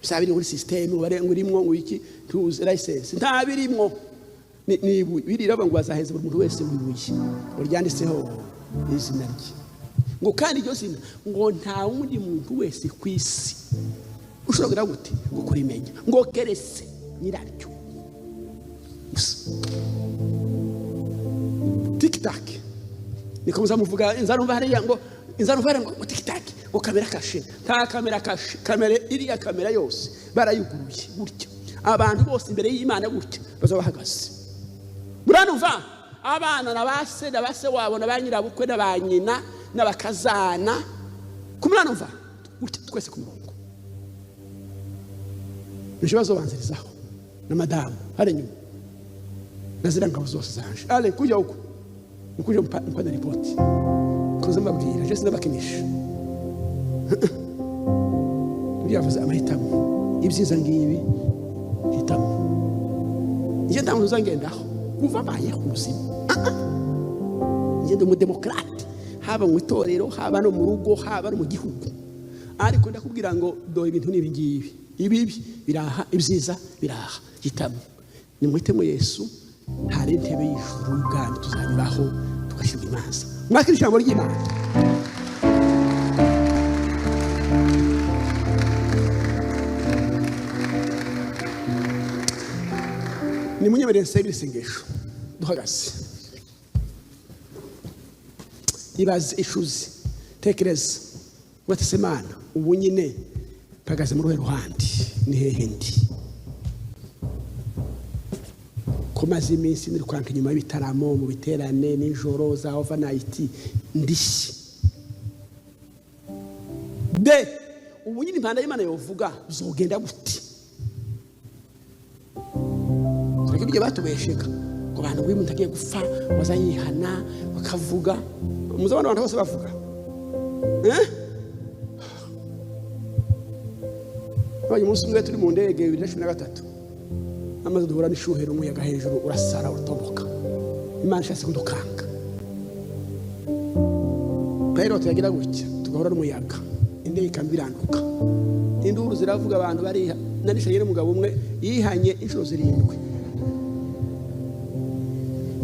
Bizaba biri muri system ngo irimwo ngo iki tuzi license nta birimwo. Ni ibuye biri ngo bazaheza buri muntu wese mu ibuye ngo ryanditseho izina rye. Ngo kandi iryo zina ngo nta wundi muntu wese ku isi ushobora gute kurimenya ngo keretse nyiraryo. Tik tak niko muzamuvuga inzarumva hariya ngo inzarumva hariya ngo tik tak ngo kamera kashe nta kamera kashe kamera iriya kamera yose barayuguruye gutya abantu bose imbere y'Imana gutya bazaba bahagaze. Muranumva abana na base na base wabo na banyirabukwe na banyina n'abakazana kumuranumva gutya twese ku murongo. Nikibazo banzirizaho na madamu hari nyuma nazira ngabo zose zanje ale kujya huko nkuja mpana ripoti koza mbabwira je sinabakinisha ndiyavuze amahitamo ibyiza ngibi hitamo nje ndamuza ngendaho kuva baye ubuzima nje ndi umudemokrate haba mu itorero haba no mu rugo haba no mu gihugu ariko ndakubwira ngo do ibintu nibi ngibi ibibi biraha ibyiza biraha hitamo nimuhitemo Yesu hari intebe y'ijuru y'ubwami tuzanyuraho tugashyirwa imanza. Mwakira ijambo ry'Imana. Nimunyemerere nsenge isengesho duhagaze. Ibaze ishuzi tekereza watse Imana ubu nyine mpagaze muri ruhe ruhande ni hehe ndi komaze iminsi niri kwanka inyuma y'ibitaramo mu biterane nijoro za overnight ndishye de ubu nyine impanda y'Imana yovuga zogenda gute tureke ibyo batubesheka ngo abantu b'umuntu agiye gupfa bazayihana bakavuga muzabana abantu bose bavuga Baye umunsi umwe turi mu ndege 2013 amaze duhura n'ishuhero umuyaga hejuru urasara utoboka Imana ishatse kudukanga pilot yagira gutya tugahura n'umuyaga indege ikambiranduka induru ziravuga abantu bari nanishaye n'umugabo umwe yihanye inshuro 7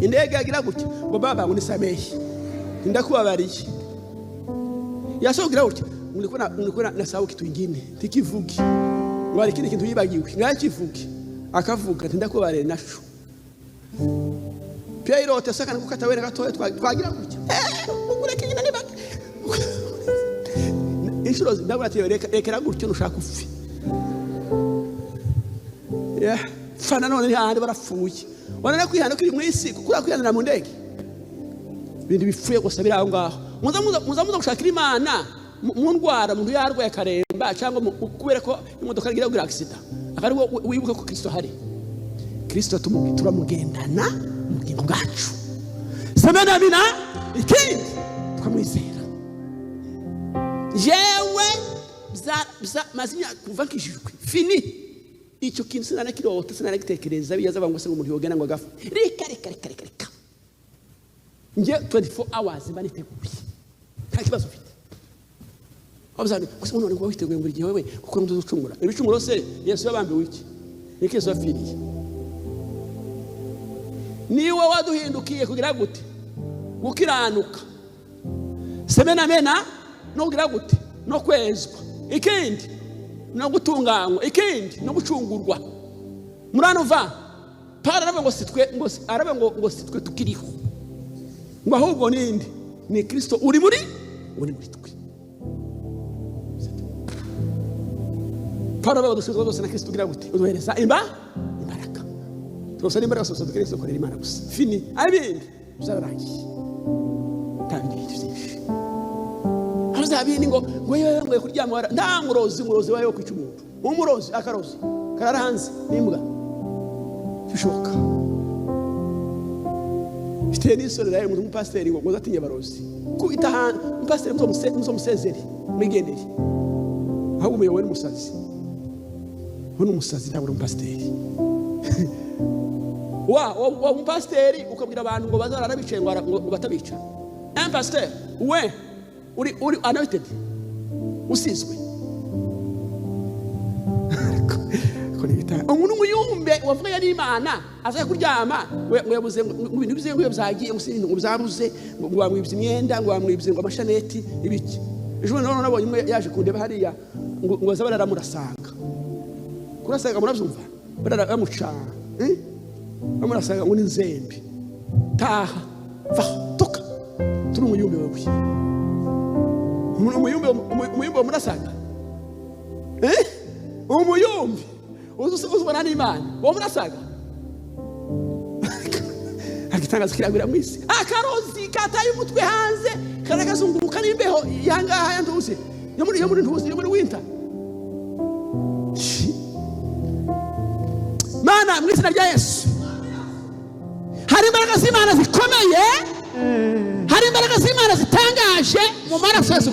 indege yagira gutya ngo baba ngo nisamehe ndakubabariye yasogira gutya nilikuwa nasahau kitu kingine tikivuki ngo ikindi kintu yibagiwe ngakivuki akavuga ati ndakubabariye nasho pilot asakana gukata wera gatoya twagira gutya ugureke nyina niba inshuro ndabura ati rekera gutyo nushaka upfe yeah fana none handi barapfuye wanana kwihana kiri mu isi kukura kwihanira mu ndege ibintu bipfuye gusa biri aho ngaho muza gushakira Imana mu ndwara umuntu yarwaye akaremba cyangwa kubera ko imodoka igira kugira accident akari wibuka ko Kristo hari Kristo turamugendana mu bugingo bwacu semena bina ikindi tukamwizera jewe mazinya kuva nkijijwe fini icyo kintu sinanakirota sinanagitekereza biyaza bangwa se umuntu yogena ngo agafa reka reka reka reka reka nje 24 hours mba niteguye nta kibazo mfite abazani gusa none ngo witeguye ngo igihe wewe kuko nduzo ucumura ibicumuro se Yesu yabambiwe iki niki Yesu afiriye niwe waduhindukiye kugira gute gukiranuka semena mena no kugira gute no kwezwa ikindi no gutunganywa ikindi no gucungurwa muranova Paulo aravuga ngo sitwe ngo aravuga ngo sitwe tukiriho ngo ahubwo ninde ni Kristo uri muri twe Paulo aravuga dushobora zose na Kristo kugira gute uduhereza imbaraga twose n'imbaraga zose Kristo korera Imana gusa fini abindi bizararangiye nta bintu byinshi haza ngo ngo yewe ngo kuryama nta murozi wayo kwica umuntu umurozi akarozi karara hanze n'imbwa bishoboka biteye n'isoni rero umuntu umupasiteri ngo ngo atinye abarozi ku itaha umupasiteri muzomusezere mwigendere ahubwo umuyobowe n'umusazi we n'umusazi ntabwo uri umupasiteri Wa umupasiteri ukabwira abantu ngo bazarara bicaye, ngo batabica. Un pasteur, we uri anointed, usizwe. Ko ni umuntu umuyumbe wavuga n'Imana aza kuryama ngo yabuze ngo ibintu bize, ngo byagiye, ngo sinzi, ngo byabuze, ngo bamwibye imyenda, ngo bamwibye ngo amashaneti ibiki. Ejo bundi nabonye umwe yaje kundeba hariya ngo baza bararamurasaga kurasaga, murabyumva, barara bamucana, eh? Bamurasaga ngo ni nzembe. Taha, va, toka, turi umuyumbe wewe, umuyumbe wamurasaga, eh? Umuyumbe uzubona n'Imana uwo murasaga. Agitangaza kiragwira mu isi. Akarozi kataye umutwe hanze karakazunguruka n'imbeho yangaha ya ntuzi yo muri ntuzi yo muri winter. Mana, mu izina rya Yesu, hari imbaraga z'Imana zikomeye, hari imbaraga z'Imana zitangaje mu maraso ya Yesu.